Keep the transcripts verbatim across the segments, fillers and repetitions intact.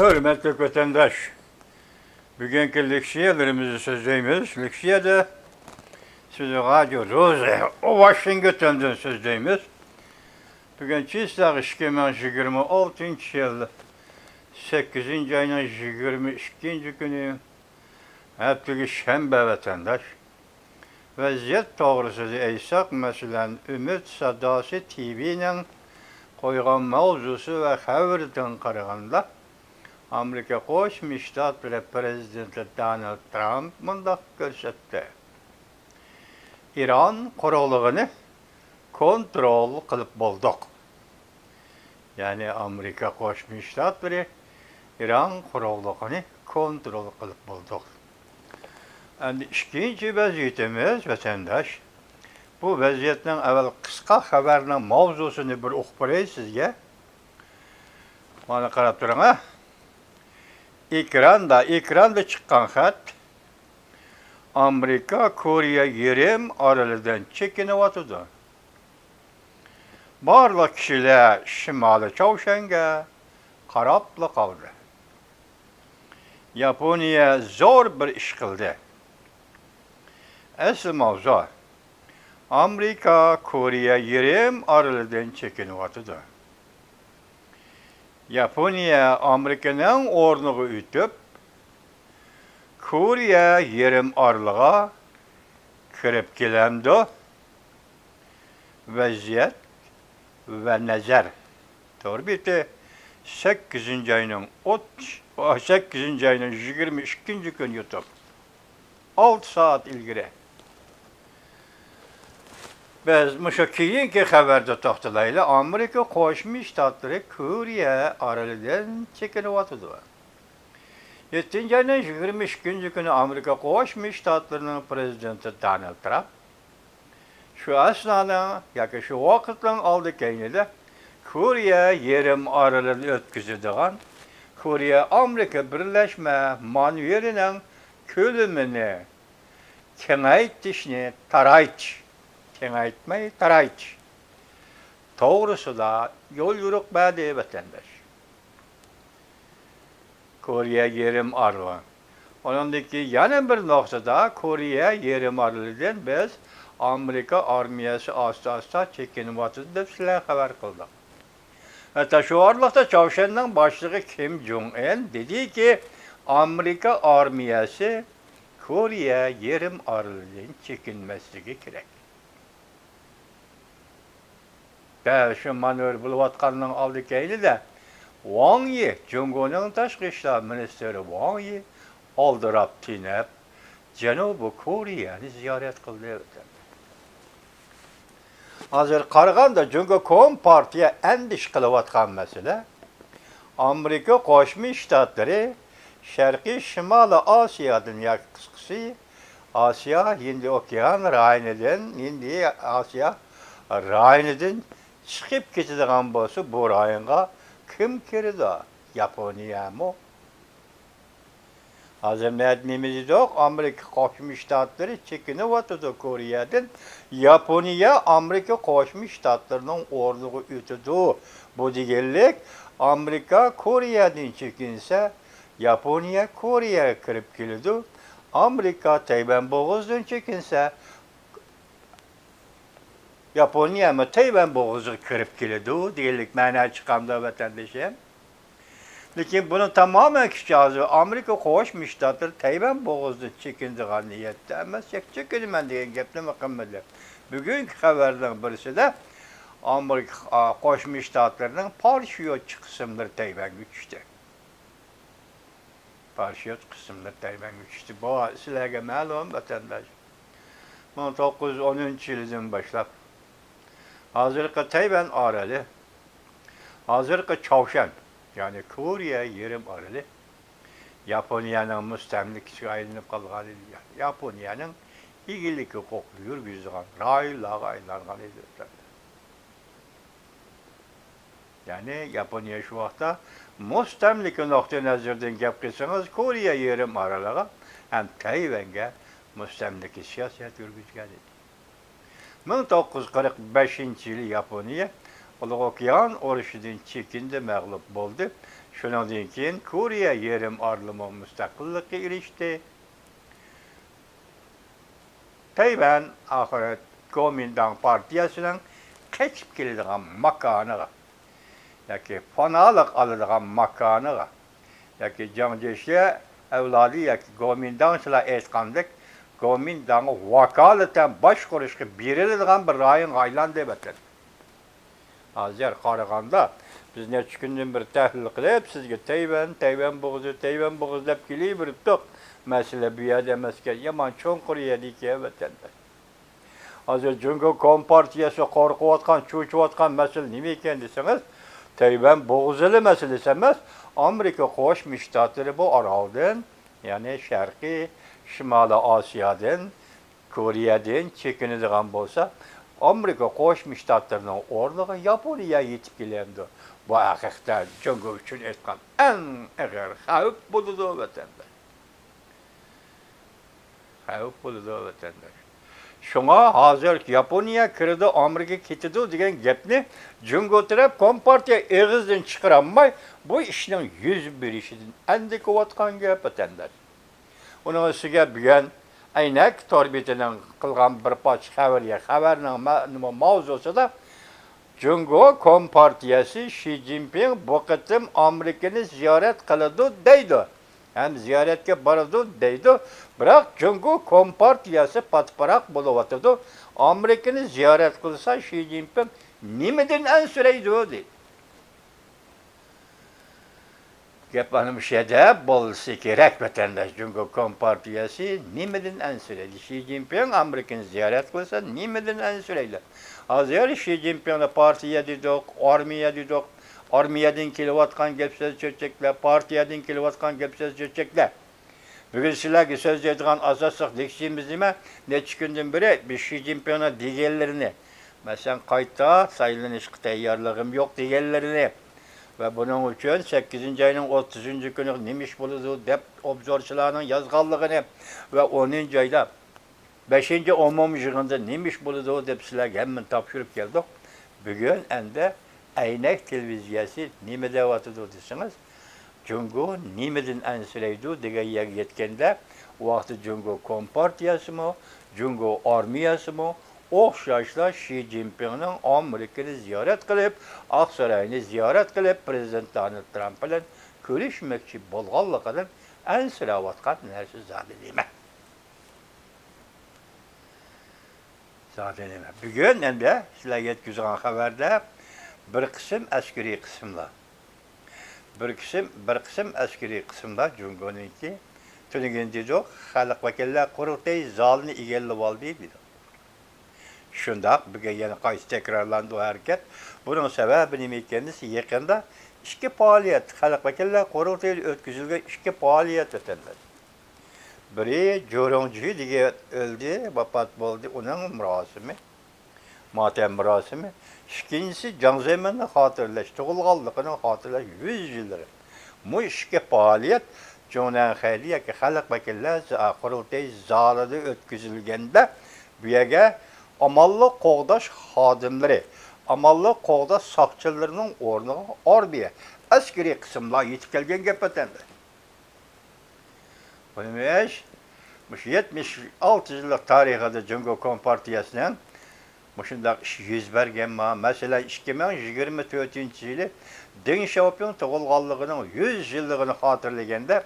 ھۆرمەتلىك ۋەتەنداش، بۈگۈنكى لېكسىيەلىرىمىزنى سۆزلەيمىز. لېكسىيەدە سىزنى رادىيو روزى ۋاشىنگتوندىن سۆزلەيمىز. بۈگۈن چىسلاغ ئىككى مىڭ يىگىرمە ئالتىنچى يىل سەككىزىنچى ئاينىڭ يىگىرمە ئىككىنچى كۈنى، ھەپتىلىك شەنبە ۋەتەنداش. ۋەزىيەت توغرىسىدا ئېيتساق، مەسىلەن، ئۈمىد ساداسى تىۋىنىڭ قويغان ماۋزۇسى ۋە خەۋىرىدىن قارىغاندا، ئامېرىكا قوشما شتاتلىرى پىرېزىدېنتى دونالد ترامپ مۇنداق كۆرسەتتى: «ئىران قۇرۇقلۇقىنى كونترول قىلىپ بولدۇق.» يەنى ئامېرىكا قوشما شتاتلىرى ئىران قۇرۇقلۇقىنى كونترول قىلىپ بولدۇق. ئەمدى ئىككىنچى ۋەزىيىتىمىز، ۋەتەنداش، بۇ ۋەزىيەتنىڭ ئەۋۋەل قىسقا خەۋەرنىڭ ماۋزۇسىنى بىر ئوقۇپ بېرەي سىزگە. مانا قاراپ تۇرۇڭ، ھە. ئېكراندا، ئېكراندا چىققان خەت. ئامېرىكا كورېيە يېرىم ئارىلىدىن چېكىنىۋاتىدۇ. بارلىق كىشىلەر شىمالىي چاۋشيەنگە قاراپلا قالدى. ياپونىيە زور بىر ئىش قىلدى. ئەسلى ماۋزۇ، ئامېرىكا كورېيە يېرىم ئارىلىدىن چېكىنىۋاتىدۇ. ياپونىيە ئامېرىكىنىڭ ئورنىغا ئۆتۈپ، كورېيە يېرىم ئارىلىغا كىرىپ كېلەمدۇ؟ ۋەزىيەت ۋە نەزەر. تور بېتى، سەككىزىنچى ئاينىڭ ئوتتۇز، سەككىزىنچى ئاينىڭ يىگىرمە ئىككىنچى كۈنى يۇتۇپ، ئالتە سائەت ئىلگىرى. بىز مۇشۇ كېيىنكى خەۋەردە توختىلايلى. ئامېرىكا قوشما شتاتلىرى كورېيە ئارىلىدىن چېكىنىۋاتىدۇ. يەتتىنچى ئاينىڭ يىگىرمە ئىككىنچى كۈنى ئامېرىكا قوشما شتاتلىرىنىڭ پىرېزىدېنتى دونالد ترامپ شۇ ئەسنانىڭ ياكى شۇ ۋاقىتنىڭ ئالدى كەينىدە كورېيە يېرىم ئارىلىدا ئۆتكۈزىدىغان كورېيە ئامېرىكا بىرلەشمە مانېۋىرىنىڭ كۆلىمىنى كېڭەيتىشنى تارايتىش، كېڭەيتمەي تارايتىش توغرىسىدا يول يورۇق بەردى، ۋەتەنداش. كورېيە يېرىم ئارىلى. ئۇنىڭدىن كېيىن يەنە بىر نۇقتىدا كورېيە يېرىم ئارىلىدىن بىز ئامېرىكا ئارمىيەسى ئاستا-ئاستا چېكىنىۋاتىدۇ دەپ سىلەرگە خەۋەر قىلدۇق. ھەتتا شۇ ئارىلىقتا چاۋشيەننىڭ باشلىقى كىم جۇڭ ئىن دېدىكى، ئامېرىكا ئارمىيەسى كورېيە يېرىم ئارىلىدىن چېكىنمەسلىكى كېرەك. دەل شۇ مانېۋىر بولۇۋاتقاننىڭ ئالدى كەينىدە ۋاڭ يى، جۇڭگونىڭ تاشقى ئىشلار مىنىستىرى ۋاڭ يى ئالدىراپ تېنەپ، جەنۇبىي كورېيەنى زىيارەت قىلدى. ھازىر قارىغاندا، جۇڭگو كومپارتىيە ئەندىشە قىلىۋاتقان مەسىلە، ئامېرىكا قوشما شتاتلىرى شەرقىي شىمالىي ئاسىيادىن، ياكى قىسقىسى، ئاسىيا، ھىندى ئوكيان رايونىدىن، ھىندى ئاسىيا رايونىدىن چىقىپ كېتىدىغان بولسا، بۇ رايونغا كىم كىرىدۇ؟ ياپونىيەمۇ؟ ھازىر نەدە نېمە دېدۇق؟ ئامېرىكا قوشما شتاتلىرى چېكىنىۋاتىدۇ كورېيەدىن. ياپونىيە ئامېرىكا قوشما شتاتلىرىنىڭ ئورنىغا ئۆتىدۇ. بۇ دېگەنلىك، ئامېرىكا كورېيەدىن چېكىنسە، ياپونىيە كورېيەگە كىرىپ كېلىدۇ. ئامېرىكا تەيۋەن بوغۇزىدىن چېكىنسە، ياپونىيەمۇ تەيۋەن بوغۇزىغا كىرىپ كېلىدۇ دېگەنلىك مەنە چىقامدۇ، ۋەتەندىشىم؟ لېكىن بۇنىڭ تامامەن كۈچى ھازىر ئامېرىكا قوشما شتاتلىرى تەيۋەن بوغۇزىدىن چېكىنىدىغان نىيەتتە ئەمەس، يەك چېكىنىمەن دېگەن گەپنىمۇ قىلمىدى. بۈگۈنكى خەۋەرنىڭ بىرسىدە ئامېرىكا، ئا، قوشما شتاتلىرىنىڭ پاراشيۇتچى قىسىملىرى تەيۋەنگە چۈشتى. پاراشيۇت قىسىملىرى تەيۋەنگە چۈشتى. بۇ سىلەرگە مەلۇم، ۋەتەنداش. مىڭ توققۇز يۈز ئونىنچى يىلىدىن باشلاپ، ھازىرقى تەيۋەن ئارىلى، ھازىرقى چاۋشيەن، يەنى كورېيە يېرىم ئارىلى ياپونىيەنىڭ مۇستەملىكىسىگە ئايلىنىپ قالغان ئىدى. ياپونىيەنىڭ ئىگىلىك ھوقۇقىدا يۈرگۈزىدىغان رايونلارغا ئايلانغان ئىدى. يەنى ياپونىيە شۇ ۋاقىتتا مۇستەملىكە نۇقتىئى نەزىرىدىن گەپ قىلسىڭىز، كورېيە يېرىم ئارىلىغا ھەم تەيۋەنگە مۇستەملىكە سىياسەت يۈرگۈزگەن ئىدى. مىڭ توققۇز يۈز قىرىق بەشىنچى يىلى ياپونىيە ئۇلۇغ ئوكيان ئۇرۇشىدىن چېكىندى، مەغلۇپ بولدى. شۇنىڭدىن كېيىن كورېيە يېرىم ئارىلىمۇ مۇستەقىللىققا ئېرىشتى. تەيۋەن ئاخىرى گومىنداڭ پارتىيەسىنىڭ قېچىپ كېلىدىغان ماكانىغا ياكى پاناھلىق ئالىدىغان ماكانىغا ياكى جياڭ جيېشى ئەۋلادى ياكى گومىنداڭچىلار ئېيتقاندەك، گومىنداڭغا ۋاكالىتەن باشقۇرۇشقا بېرىلىدىغان بىر رايونغا ئايلاندى ۋەتەن. ھازىر قارىغاندا، بىز نەچچە كۈندىن بېرى تەھلىل قىلىپ، سىزگە تەيۋەن، تەيۋەن بوغۇزى، تەيۋەن بوغۇزى دەپ كېلىۋېرىپتۇق. مەسىلە بۇ يەردە ئەمەسكەن، يامان چوڭقۇر يەردە ئىكەن، ۋەتەنداش. ھازىر جۇڭگو كومپارتىيەسى قورقۇۋاتقان، چۆچۈۋاتقان مەسىلە نېمە ئىكەن دېسىڭىز، تەيۋەن بوغۇزىلا مەسىلىسى ئەمەس، ئامېرىكا قوشما شتاتلىرى بۇ ئارالدىن، يەنى شەرقىي، شىمالىي ئاسىيادىن، كورېيەدىن چېكىنىدىغان بولسا، ئامېرىكا قوشما شتاتلىرىنىڭ ئورنىغا ياپونىيە يېتىپ كېلەمدۇ؟ بۇ ھەقىقەتەن جۇڭگو ئۈچۈن ئېيتقان ئەڭ ئېغىر خەۋپ بولىدۇ، ۋەتەنداش. خەۋپ بولىدۇ، ۋەتەنداش. شۇڭا ھازىر ياپونىيە كىرىدۇ، ئامېرىكا كېتىدۇ دېگەن گەپنى جۇڭگو تەرەپ كومپارتىيە ئېغىزدىن چىقىرالماي، بۇ ئىشنىڭ يۈز بېرىشىدىن ئەندىكىۋاتقان گەپ، ۋەتەنداش. ئۇنىڭ ئۈستىگە بۈگۈن ئەينەك تور بېتىنىڭ قىلغان بىر پارچە خەۋىرى، خەۋەرنىڭ مە-، نېمە ماۋزۇسىدا، جۇڭگو كومپارتىيەسى شى جىنپىڭ بۇ قېتىم ئامېرىكىنى زىيارەت قىلىدۇ دەيدۇ ھەم زىيارەتكە بارىدۇ دەيدۇ. بىراق جۇڭگو كومپارتىيەسى پاتىپاراق بولۇۋاتىدۇ. ئامېرىكىنى زىيارەت قىلسا شى جىنپىڭ نېمىدىن ئەنسىرەيدۇ دەيدۇ. گەپ ئەنە مۇشۇ يەردە بولسا كېرەك، ۋەتەنداش. جۇڭگو كومپارتىيەسى نېمىدىن ئەنسىرەيدۇ؟ شى جىنپىڭ ئامېرىكىنى زىيارەت قىلسا، نېمىدىن ئەنسىرەيدۇ؟ ھازىر شى جىنپىڭنى پارتىيە دېدۇق، ئارمىيە دېدۇق. ئارمىيەدىن كېلىۋاتقان گەپ-سۆز چۆچەكلەر، پارتىيەدىن كېلىۋاتقان گەپ-سۆز چۆچەكلەر. بۈگۈن سىلەرگە سۆزلەيدىغان ئاساسلىق لېكسىيىمىز نېمە؟ نەچچە كۈندىن بېرى بىز شى جىنپىڭنىڭ دېگەنلىرىنى، مەسىلەن، قايتا سايلىنىشقا تەييارلىقىم يوق دېگەنلىرىنى ۋە بۇنىڭ ئۈچۈن سەككىزىنچى ئاينىڭ ئوتتۇزىنچى كۈنى نېمە ئىش بولىدۇ دەپ ئوبزورچىلارنىڭ يازغانلىقىنى ۋە ئونىنچى ئايدا بەشىنچى ئومۇمىي يىغىندا نېمە ئىش بولىدۇ دەپ سىلەرگە ھەممىنى تاپشۇرۇپ كەلدۇق. بۈگۈن ئەمدى ئەينەك تېلېۋىزىيەسى نېمە دەۋاتىدۇ دېسىڭىز، جۇڭگو نېمىدىن ئەنسىرەيدۇ دېگەن يەرگە يەتكەندە، ئۇ ۋاقىتتا جۇڭگو كومپارتىيەسىمۇ، جۇڭگو ئارمىيەسىمۇ ئوخشاشلا شى جىنپىڭنىڭ ئامېرىكىنى زىيارەت قىلىپ، ئاقساراينى زىيارەت قىلىپ، پىرېزىدېنت دونالد ترامپ بىلەن كۆرۈشمەكچى بولغانلىقىدىن ئەنسىرەۋاتقان نەرسە زادى نېمە؟ زادى نېمە؟ بۈگۈن ئەمدى سىلەرگە يەتكۈزگەن خەۋەردە بىر قىسىم ئەسكىرىي قىسىملار، بىر قىسىم، بىر قىسىم ئەسكىرىي قىسىملار جۇڭگونىڭكى، تۈنۈگۈن دېدۇق، خەلق ۋەكىللەر قۇرۇلتىيى زالىنى ئىگىلىۋالدى دېدۇق. شۇنداق، بۈگۈن يەنە قايتا تەكرارلاندى بۇ ھەرىكەت. بۇنىڭ سەۋەبى نېمە ئىكەن دېسە، يېقىندا ئىككى پائالىيەت، خەلق ۋەكىللەر قۇرۇلتىيىدا ئۆتكۈزۈلگەن ئىككى پائالىيەت ئۆتەلدى. بىرى جۇرۇڭجى دېگەن ئۆلدى، ۋاپات بولدى، ئۇنىڭ مۇراسىمى، ماتەم مۇراسىمى. ئىككىنچىسى جاڭ زېمىننى خاتىرىلەش، تۇغۇلغانلىقىنى خاتىرىلەش يۈز يىللىرى. مۇ ئىككى پائالىيەت جۇڭنەنخەيدە ياكى خەلق ۋەكىللەر زا-، قۇرۇلتىيى زالىدا ئۆتكۈزۈلگەندە، بۇ يەرگە ئامانلىق قوغداش خادىملىرى، ئامانلىق قوغداش ساقچىلىرىنىڭ ئورنىغا ئارمىيە، ئەسكىرىي قىسىملار يېتىپ كەلگەن گەپ ئەتەندى. بۇنىمۇ ئىش، مۇشۇ يەتمىش ئالتە يىللىق تارىخىدا جۇڭگو كومپارتىيەسىنىڭ مۇشۇنداق ئىش يۈز بەرگەنما؟ مەسىلەن، ئىككى مىڭ يىگىرمە تۆتىنچى يىلى دېڭ شياۋپىڭ تۇغۇلغانلىقىنىڭ يۈز يىللىقىنى خاتىرىلىگەندە،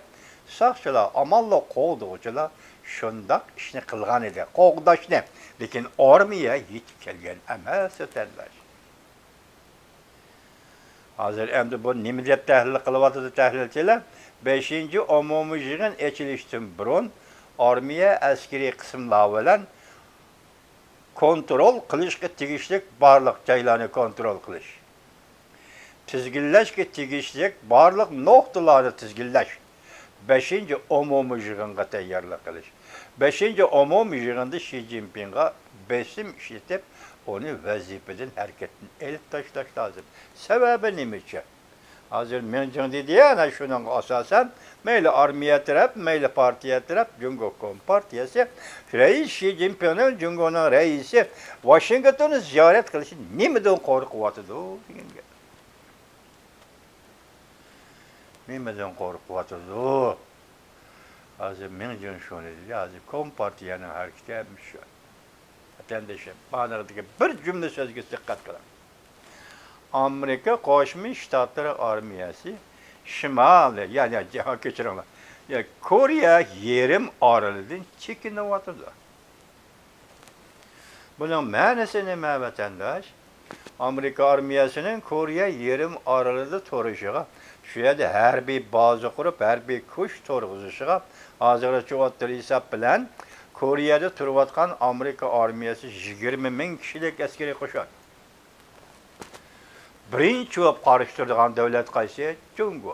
ساقچىلار، ئامانلىق قوغدىغۇچىلار شۇنداق ئىشنى قىلغان ئىدى، قوغداشنى. لېكىن ئارمىيە يېتىپ كەلگەن ئەمەس، ۋەتەنداش. ھازىر ئەمدى بۇ نېمە دەپ تەھلىل قىلىۋاتىدۇ تەھلىلچىلەر؟ بەشىنچى ئومۇمىي يىغىن ئېچىلىشتىن بۇرۇن ئارمىيە ئەسكىرىي قىسىملار بىلەن كونترول قىلىشقا تېگىشلىك بارلىق جايلارنى كونترول قىلىش، تىزگىنلەشكە تېگىشلىك بارلىق نۇقتىلارنى تىزگىنلەش، بەشىنچى ئومۇمىي يىغىنغا تەييارلىق قىلىش. بەشىنچى ئومۇمىي يىغىندا شى جىنپىڭغا بېسىم ئىشلىتىپ، ئۇنى ۋەزىپىدىن، ھەرىكەتتىن ئېلىپ تاشلاش لازىم. سەۋەبى نېمە ئۈچۈن؟ ھازىر مېڭ جىڭ دېدى، ئەنە شۇنىڭغا ئاساسەن، مەيلى ئارمىيە تەرەپ، مەيلى پارتىيە تەرەپ، جۇڭگو كومپارتىيەسى رەئىس شى جىنپىڭنىڭ جۇڭگونىڭ رەئىسى ۋاشىنگتوننى زىيارەت قىلىشى نېمىدىن قورقۇۋاتىدۇ دېگەن گەپ. نېمىدىن قورقۇۋاتىدۇ؟ ھازىر مېڭ جىڭ شۇنى دېدى، ھازىر كومپارتىيەنىڭ ھەرىكىتى ھەممىشۇ. ۋەتەندىشىم، مانىڭدىكى بىر جۈملە سۆزگە دىققەت قىلىڭ. ئامېرىكا قوشما شتاتلىرى ئارمىيەسى شىمالىي، يەنى، يەنى، كەچۈرۈڭلار، يەنى كورېيە يېرىم ئارىلىدىن چېكىنىۋاتىدۇ. بۇنىڭ مەنىسى نېمە، ۋەتەنداش؟ ئامېرىكا ئارمىيەسىنىڭ كورېيە يېرىم ئارىلىدا تۇرۇشىغا، شۇ يەردە ھەربىي بازا قۇرۇپ، ھەربىي كۈچ تۇرغۇزۇشىغا، ھازىرغىچە ئوتتۇرا ھېساب بىلەن كورېيەدە تۇرۇۋاتقان ئامېرىكا ئارمىيەسى يىگىرمە مىڭ كىشىلىك ئەسكىرىي قوشۇن. بىرىنچى بولۇپ قارشى تۇرىدىغان دۆلەت قايسى؟ جۇڭگو.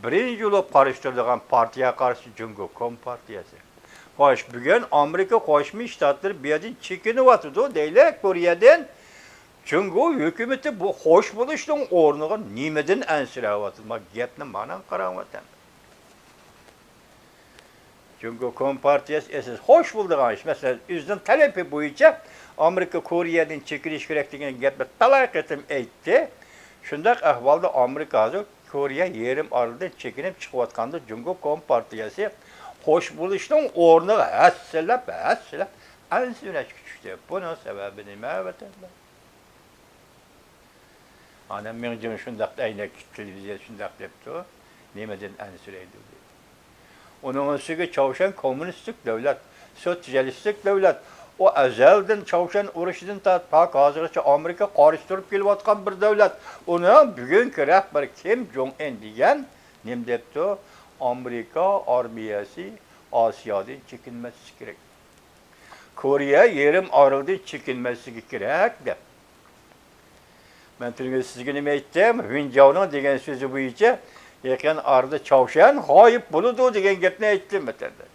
بىرىنچى بولۇپ قارشى تۇرىدىغان پارتىيە قارشى، جۇڭگو كومپارتىيەسى. خوش، بۈگۈن ئامېرىكا قوشما شتاتلىرى بۇ يەردىن چېكىنىۋاتىدۇ دەيلى، كورېيەدىن. جۇڭگو ھۆكۈمىتى بۇ خوش بولۇشنىڭ ئورنىغا نېمىدىن ئەنسىرەۋاتىدۇ؟ ما گەپنى مانا قاراڭ، ۋەتەن. جۇڭگو كومپارتىيەسى ئەسلى خوش بولىدىغان ئىش. مەسىلەن، ئۆزىنىڭ تەلىپى بويىچە ئامېرىكا كورېيەدىن چېكىنىش كېرەك دېگەن گەپنى تالاي قېتىم ئېيتتى. شۇنداق ئەھۋالدا ئامېرىكا ھازىر كورېيە يېرىم ئارىلىدىن چېكىنىپ چىقىۋاتقاندا، جۇڭگو كومپارتىيەسى خوش بولۇشنىڭ ئورنىغا ھەسسىلەپ، ھەسسىلەپ ئەنسىرەشكە چۈشتى. بۇنىڭ سەۋەبى نېمە، ۋەتەنداش؟ ئانا مىڭ جىڭ شۇنداق، ئەينەك تېلېۋىزىيە شۇنداق دەپتۇ، نېمىدىن ئەنسىرەيدۇ دەيدۇ. ئۇنىڭ ئۈستىگە چاۋشيەن كوممۇنىستىك دۆلەت، سوتسىيالىستىك دۆلەت. ئۇ ئەزەلدىن، چاۋشيەن ئۇرۇشىدىن تارتىپ پاك ھازىرغىچە ئامېرىكا قارشى تۇرۇپ كېلىۋاتقان بىر دۆلەت. ئۇنىڭ بۈگۈنكى رەھبىرى كىم جوڭ ئىن دېگەن نېمە دەپتۇ؟ ئامېرىكا ئارمىيەسى ئاسىيادىن چېكىنمەسلىكى كېرەك. كورېيە يېرىم ئارىلىدىن چېكىنمەسلىكى كېرەك دەپ. مەن تۈنۈگۈن سىزگە نېمە ئېيتتىم؟ ۋېن جاۋنىڭ دېگەن سۆزى بويىچە يېقىن ئارىدا چاۋشيەن غايىب بولىدۇ دېگەن گەپنى ئېيتتىم، ۋەتەنداش.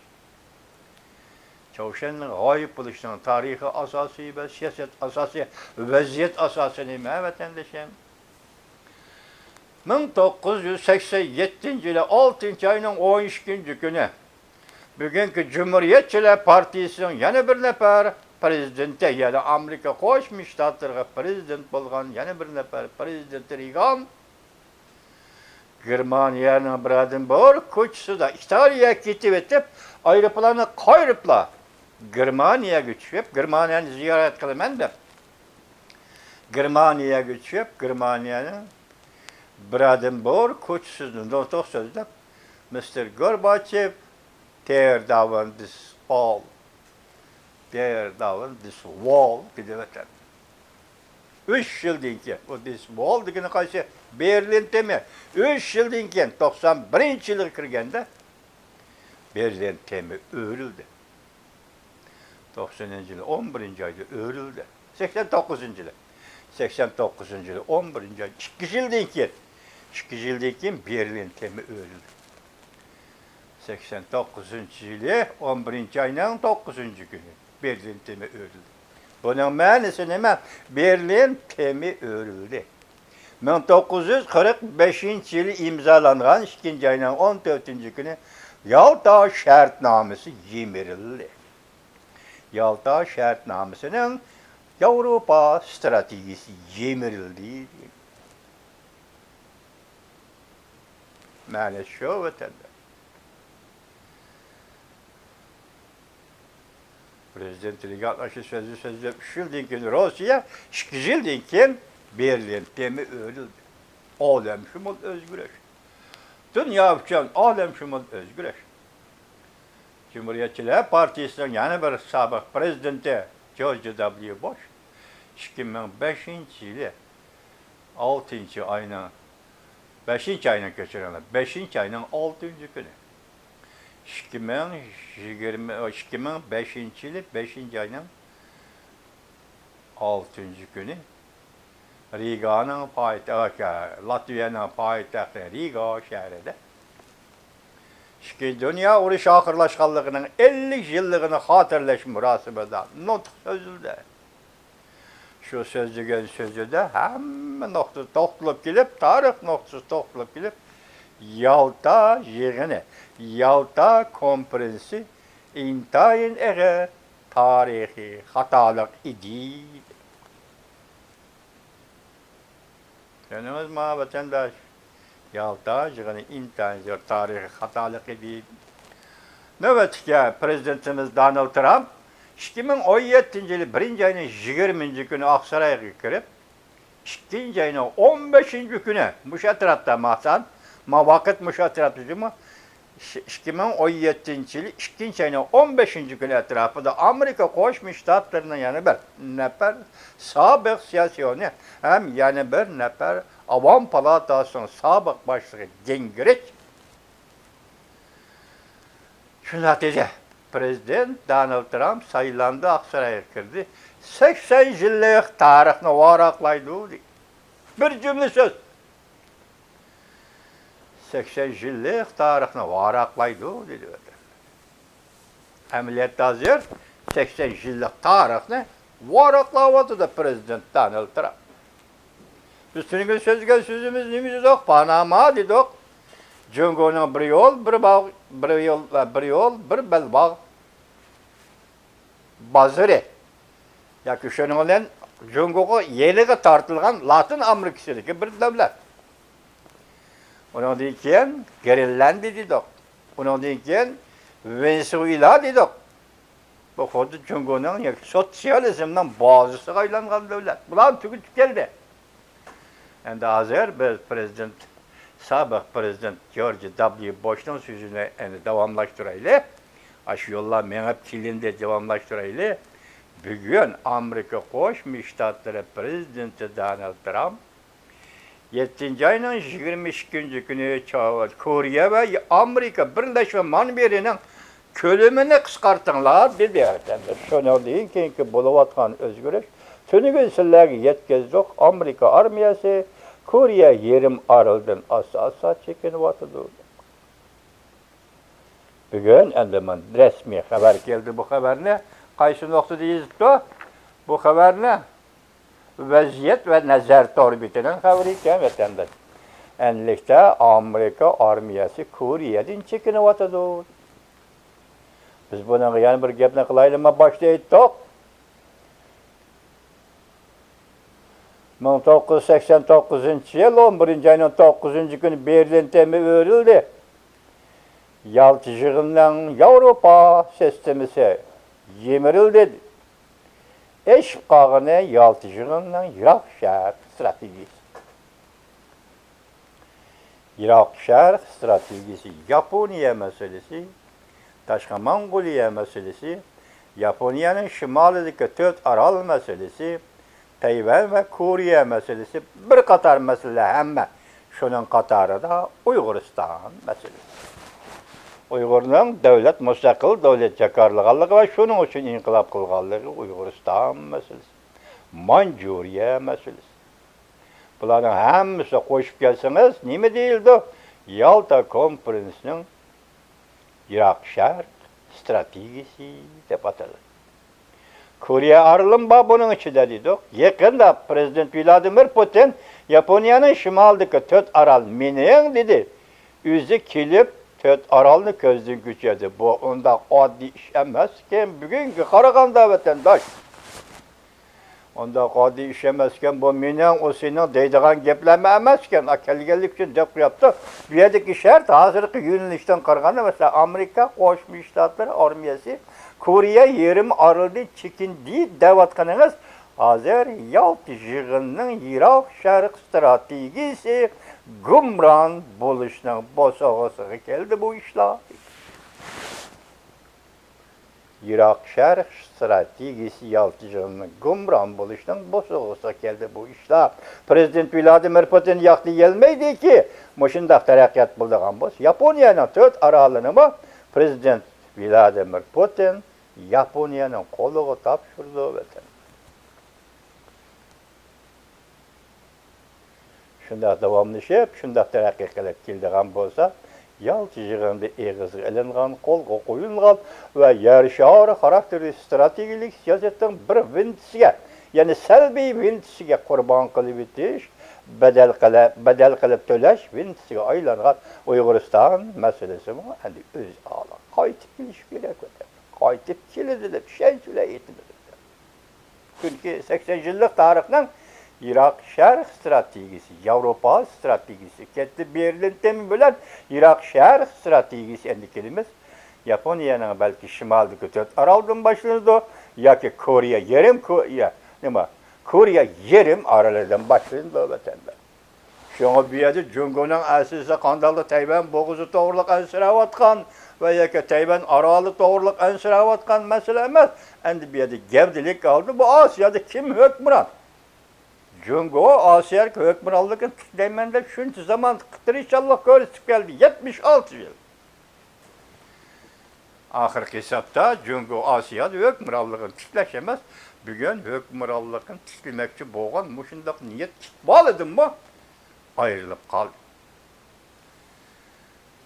چاۋشيەننىڭ غايىب بولۇشىنىڭ تارىخىي ئاساسى ۋە سىياسەت ئاساسى، ۋەزىيەت ئاساسى نېمە، ۋەتەندىشىم؟ مىڭ توققۇز يۈز سەكسەن يەتتىنچى يىلى ئالتىنچى ئاينىڭ ئون ئىككىنچى كۈنى بۈگۈنكى جۇمھۇرىيەتچىلەر پارتىيىسىنىڭ يەنە بىر نەپەر پرېزىدېنتى، يەنى ئامېرىكا قوشما شتاتلىرىغا پرېزىدېنت بولغان يەنە بىر نەپەر پرېزىدېنت رېيگان گېرمانىيەنىڭ برادېنبۇرگ كوچىسىدا ئىتالىيەگە كېتىۋېتىپ، ئايروپىلاننى قايرىپلا گېرمانىيەگە چۈشۈپ، گېرمانىيەنى زىيارەت قىلىمەن دەپ، گېرمانىيەگە چۈشۈپ، گېرمانىيەنىڭ برادېنبۇرگ كوچىسىدا نۇتۇق سۆزلەپ، مىستېر گورباچېف، tear down this wall، tear down this wall دېدى ۋەتەن. ئۈچ يىلدىن كېيىن، بۇ this wall دېگىنى قايسى؟ بېرلىن تېمى. ئۈچ يىلدىن كېيىن، توقسان بىرىنچى يىلغا كىرگەندە، بېرلىن تېمى ئۆرۈلدى. توقسىنىنچى يىلى ئون بىرىنچى ئايدا ئۆرۈلدى. سەكسەن توققۇزىنچى يىلى. سەكسەن توققۇزىنچى يىلى ئون بىرىنچى ئاي، ئىككى يىلدىن كېيىن، ئىككى يىلدىن كېيىن بېرلىن تېمى ئۆرۈلدى. سەكسەن توققۇزىنچى يىلى ئون بىرىنچى ئاينىڭ توققۇزىنچى كۈنى بېرلىن تېمى ئۆرۈلدى. بۇنىڭ مەنىسى نېمە؟ بېرلىن تېمى ئۆرۈلدى. مىڭ توققۇز يۈز قىرىق بەشىنچى يىلى ئىمزالانغان ئىككىنچى ئاينىڭ ئون تۆتىنچى كۈنى يالتا شەرتنامىسى يىمىرىلدى. يالتا شەرتنامىسىنىڭ ياۋروپا ستراتېگىيىسى يىمىرىلدى. مەنىسى شۇ، ۋەتەندە. پرېزىدېنت رېيگان ئاشۇ سۆزنى سۆزلەپ، ئۈچ يىلدىن كېيىن روسىيە، ئىككى يىلدىن كېيىن بېرلىن تېمى ئۆرۈلدى. ئالەمشۇمۇل ئۆزگىرىش. دۇنيا ئۈچۈن ئالەمشۇمۇل ئۆزگىرىش. جۇمھۇرىيەتچىلەر پارتىيىسىنىڭ يەنە بىر سابىق پرېزىدېنتى جورج دابليۇ بوش ئىككى مىڭ بەشىنچى يىلى ئالتىنچى ئاينىڭ، بەشىنچى ئاينىڭ، كەچۈرۈڭلار، بەشىنچى ئاينىڭ ئالتىنچى كۈنى، ئىككى مىڭ يىگىرمە، ئىككى مىڭ بەشىنچى يىلى بەشىنچى ئاينىڭ ئالتىنچى كۈنى رىگانىڭ پايتەخت، لاتۋىيەنىڭ پايتەختى رىگا شەھىرىدە ئىككىنچى دۇنيا ئۇرۇشى ئاخىرلاشقانلىقىنىڭ ئەللىك يىللىقىنى خاتىرىلەش مۇراسىمىدا نۇتۇق سۆزلىدى. شۇ سۆزلىگەن سۆزىدە ھەممە نۇقتا توختىلىپ كېلىپ، تارىخ نۇقتىسى توختىلىپ كېلىپ، يالتا يىغىنى، يالتا كونفېرېنسى ئىنتايىن ئېغىر تارىخىي خاتالىق ئىدى. چۈشەندىڭىزمۇ، ۋەتەنداش؟ يالتا يىغىنى ئىنتايىن زور تارىخىي خاتالىق ئىدى. نۆۋەتتىكى پىرېزىدېنتىمىز دونالد ترامپ ئىككى مىڭ ئون يەتتىنچى يىلى بىرىنچى ئاينىڭ يىگىرمىنچى كۈنى ئاقسارايغا كىرىپ، ئىككىنچى ئاينىڭ ئون بەشىنچى كۈنى مۇشۇ ئەتراپتا ماقسان، ما ۋاقىت مۇشۇ ئەتراپتا جۇمۇ، ئىككى مىڭ ئون يەتتىنچى يىلى ئىككىنچى ئاينىڭ ئون بەشىنچى كۈنى ئەتراپىدا ئامېرىكا قوشما شتاتلىرىنىڭ يەنە بىر نەپەر سابىق سىياسىيونى ھەم يەنە بىر نەپەر ئاۋام پالاتاسىنىڭ سابىق باشلىقى گىنگرىچ شۇنداق دېدى: پىرېزىدېنت دونالد ترامپ سايلاندى، ئاقسارايغا كىردى. سەكسەن يىللىق تارىخنى ۋاراقلايدۇ، دېدى. بىر جۈملە سۆز. سەكسەن يىللىق تارىخنى ۋاراقلايدۇ، دېدى. ئەمەلىيەتتە ھازىر سەكسەن يىللىق تارىخنى ۋاراقلاۋاتىدۇ پىرېزىدېنت دونالد ترامپ. بىز تۈنۈگۈن سۆزلىگەن سۆزىمىز نېمە دېدۇق؟ پاناما دېدۇق. جۇڭگونىڭ بىر يول، بىر باغ، بىر يول، بىر يول، بىر بەلباغ بازىرى. ياكى شۇنىڭ بىلەن جۇڭگوغا يېنىغا تارتىلغان لاتىن ئامېرىكىسىدىكى بىر دۆلەت. ئۇنىڭدىن كېيىن گرېنلاندىيە دېدۇق. ئۇنىڭدىن كېيىن ۋېنېسۇېلا دېدۇق. بۇ خۇددى جۇڭگونىڭ ياكى سوتسىيالىزمنىڭ بازىسىغا ئايلانغان دۆلەت. بۇلارنى تۈگىتىپ كەلدى. ئەمدى ھازىر بىز پىرېزىدېنت، سابىق پىرېزىدېنت جورج دابليۇ بۇشنىڭ سۆزىنى ئەنە داۋاملاشتۇرايلى. ئاشۇ يوللار مېڭىپ كېلىندى، داۋاملاشتۇرايلى. بۈگۈن ئامېرىكا قوشما شتاتلىرى پىرېزىدېنتى دونالد ترامپ يەتتىنچى ئاينىڭ يىگىرمە ئىككىنچى كۈنى چاۋ-، كورېيە ۋە ئامېرىكا بىرلەشمە مانېۋىرىنىڭ كۆلىمىنى قىسقارتىڭلار، دېدى. ئەمدى شۇنىڭدىن كېيىنكى بولۇۋاتقان ئۆزگىرىش تۈنۈگۈن سىلەرگە يەتكۈزدۇق. ئامېرىكا ئارمىيەسى كورېيە يېرىم ئارىلىدىن ئاستا-ئاستا چېكىنىۋاتىدۇ. بۈگۈن ئەمدى مانا رەسمىي خەۋەر كەلدى. بۇ خەۋەرنى قايسى نۇقتىدا يېزىپتۇ؟ بۇ خەۋەرنى ۋەزىيەت ۋە نەزەر تور بېتىنىڭ خەۋىرى ئىكەن، ۋەتەنداش. ئەنلىكتە ئامېرىكا ئارمىيەسى كورېيەدىن چېكىنىۋاتىدۇ. بىز بۇنىڭغا يەنە بىر گەپنى قىلايلى، ما باشتا ئېيتتۇق. مىڭ توققۇز يۈز سەكسەن توققۇزىنچى يىل ئون بىرىنچى ئاينىڭ توققۇزىنچى كۈنى بېرلىن تېمى ئۆرۈلدى. يالتا يىغىنىنىڭ ياۋروپا سىستېمىسى يىمىرىلدى. ئېشىپ قالغىنى يالتا يىغىنىنىڭ يىراق شەرق ئىستراتېگىيىسى. يىراق شەرق ئىستراتېگىيىسى، ياپونىيە مەسىلىسى، تاشقى موڭغۇلىيە مەسىلىسى، ياپونىيەنىڭ شىمالىدىكى تۆت ئارال مەسىلىسى، تەيۋەن ۋە كورېيە مەسىلىسى، بىر قاتار مەسىلىلەر ھەممە شۇنىڭ قاتارىدا ئۇيغۇرىستان مەسىلىسى. ئۇيغۇرنىڭ دۆلەت، مۇستەقىل دۆلەت جاكارلىغانلىقى ۋە شۇنىڭ ئۈچۈن ئىنقىلاب قىلغانلىقى ئۇيغۇرىستان مەسىلىسى، مانجۇرىيە مەسىلىسى. بۇلارنىڭ ھەممىسىنى قوشۇپ كەلسىڭىز، نېمە دېيىلىدۇ؟ يالتا كونفېرېنسىنىڭ يىراق شەرق ئىستراتېگىيىسى دەپ ئاتىلىدۇ. كورېيە ئارىلىمۇ بار بۇنىڭ ئىچىدە دېدۇق. يېقىندا پىرېزىدېنت ۋلادىمىر پۇتىن ياپونىيەنىڭ شىمالىدىكى تۆت ئارال مېنىڭ دېدى. ئۆزى كېلىپ تۆت ئارالنى كۆزدىن كۆچۈردى. بۇ ئۇنداق ئاددىي ئىش ئەمەسكەن بۈگۈنگە قارىغاندا، ۋەتەنداش. ئۇنداق ئاددىي ئىش ئەمەسكەن، بۇ مېنىڭ، ئۇ سېنىڭ دەيدىغان گەپلەرمۇ ئەمەسكەن. ئا، كەلگەنلىك ئۈچۈن دەپ قويۇپتۇ. بۇ يەردىكى شەرت ھازىرقى يۆنىلىشتىن قارىغاندا، مەسىلەن، ئامېرىكا قوشما شتاتلىرى ئارمىيەسى كورېيە يېرىم ئارىلىدىن چېكىندى دەۋاتقىنىڭىز، ھازىر يالتا يىغىنىنىڭ يىراق شەرق ئىستراتېگىيىسى گۇمران بولۇشنىڭ بوسۇغىسىغا كەلدى بۇ ئىشلار. يىراق شەرق ئىستراتېگىيىسى يالتا يىغىنىنىڭ گۇمران بولۇشىنىڭ بوسۇغىسىغا كەلدى بۇ ئىشلار. پىرېزىدېنت ۋلادىمىر پۇتىن ياقتى يەلمەيدىكى، مۇشۇنداق تەرەققىيات بولىدىغان بولسا، ياپونىيەنىڭ تۆت ئارالىنىمۇ پىرېزىدېنت ۋلادىمىر پۇتىن ياپونىيەنىڭ قولىغا تاپشۇرىدۇ، ۋەتەن. شۇنداق داۋاملىشىپ، شۇنداق تەرەققىي قىلىپ كېلىدىغان بولسا، يالتا يىغىنىدا ئېغىزغا ئېلىنغان، قولغا قويۇلغان ۋە يەر شارى خاراكتېرلىك ئىستراتېگىيەلىك سىياسەتنىڭ بىر ۋىنتىسىگە، يەنە سەلبىي ۋىنتىسىگە قۇربان قىلىۋېتىش، بەدەل قىلە-، بەدەل قىلىپ تۆلەش ۋىنتىسىگە ئايلانغان ئۇيغۇرىستان مەسىلىسىمۇ ئەمدى ئۆز ھالىغا قايتىپ كېلىشى كېرەك، ۋەتەن. قايتىپ كېلىدۇ دەپ ئىشەنچ بىلەن ئېيتىمىز. چۈنكى سەكسەن يىللىق تارىخنىڭ يىراق شەرق ئىستراتېگىيىسى، ياۋروپا ئىستراتېگىيىسى كەتتى، بېرلىن تېمى بىلەن يىراق شەرق ئىستراتېگىيىسى ئەمدى كېلىمىز. ياپونىيەنىڭ بەلكى شىمالدىكى تۆت ئارالدىن باشلىنىدۇ ياكى كورېيە يېرىم، كورېيە، نېمە، كورېيە يېرىم ئارىلىدىن باشلىنىدۇ، ۋەتەنداش. شۇڭا بۇ يەردە جۇڭگونىڭ ئەسلىسى قانداقلا تەيۋەن بوغۇزى توغرۇلۇق ئەنسىرەۋاتقان ۋە ياكى تەيۋەن ئارالى توغرۇلۇق ئەنسىرەۋاتقان مەسىلە ئەمەس. ئەمدى بۇ يەردە گەۋدىلىك ھالدا بۇ ئاسىيادا كىم ھۆكۈمران؟ جۇڭگو ئاسىيادىكى ھۆكۈمرانلىقىنى تىكلەيمەن دەپ شۇنچە زامان تىرىشچانلىق كۆرسىتىپ كەلدى، يەتمىش ئالتە يىل. ئاخىرقى ھېسابتا جۇڭگو ئاسىيادا ھۆكۈمرانلىقىنى تىكلەش ئەمەس، بۈگۈن ھۆكۈمرانلىقىنى تىكلىمەكچى بولغان مۇشۇنداق نىيەت ئىقبالىدىنمۇ ئايرىلىپ قالدى.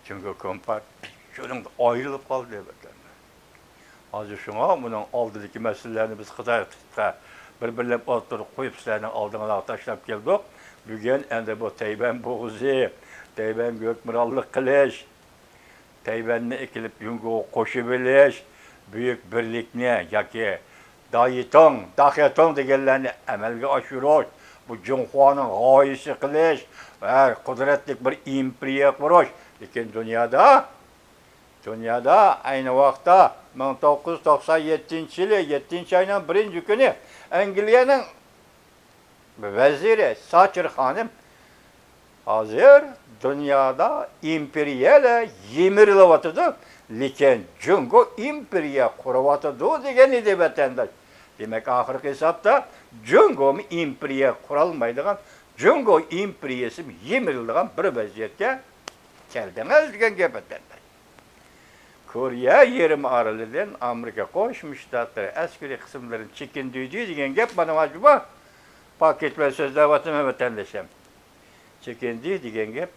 جۇڭگو كومپارتىيە شۇنىڭدا ئايرىلىپ قالدى، ۋەتەنداش. ھازىر شۇڭا بۇنىڭ ئالدىدىكى مەسىلىلەرنى بىز خىتاي بىر-بىرلەپ ئوتتۇرىغا قويۇپ، سىلەرنىڭ ئالدىڭلارغا تاشلاپ كەلدۇق. بۈگۈن ئەمدى بۇ تەيۋەن بوغۇزى، تەيۋەنگە ھۆكۈمرانلىق قىلىش، تەيۋەننى ئېكىلىپ جۇڭگوغا قوشۇۋېلىش، بۈيۈك بىرلىكنى ياكى دايىتۇڭ، داخېتۇڭ دېگەنلەرنى ئەمەلگە ئاشۇرۇش، بۇ جۇڭخۇانىڭ غايىسى قىلىش، ھە، قۇدرەتلىك بىر ئىمپېرىيە قۇرۇش. لېكىن دۇنيادا، دۇنيادا ئەينى ۋاقىتتا مىڭ توققۇز يۈز توقسان يەتتىنچى يىلى يەتتىنچى ئاينىڭ بىرىنچى كۈنى ئەنگلىيەنىڭ ۋەزىرى ساتچېر خانىم ھازىر دۇنيادا ئىمپېرىيەلەر يىمىرىلىۋاتىدۇ، لېكىن جۇڭگو ئىمپېرىيە قۇرۇۋاتىدۇ دېگەن ئىدى، ۋەتەنداش. دېمەك، ئاخىرقى ھېسابتا جۇڭگومۇ ئىمپېرىيە قۇرالمايدىغان، جۇڭگو ئىمپېرىيىسىمۇ يىمىرىلىدىغان بىر ۋەزىيەتكە كەلدىڭىز دېگەن گەپ، ۋەتەنداش. كورېيە يېرىم ئارىلىدىن ئامېرىكا قوشما شتاتلىرى ئەسكىرىي قىسىملىرىنى چېكىندۈردى دېگەن گەپ، مانا، ماجۇ بۇ پاكىت بىلەن سۆزلەۋاتىمەن، ۋەتەندىشىم. چېكىندى دېگەن گەپ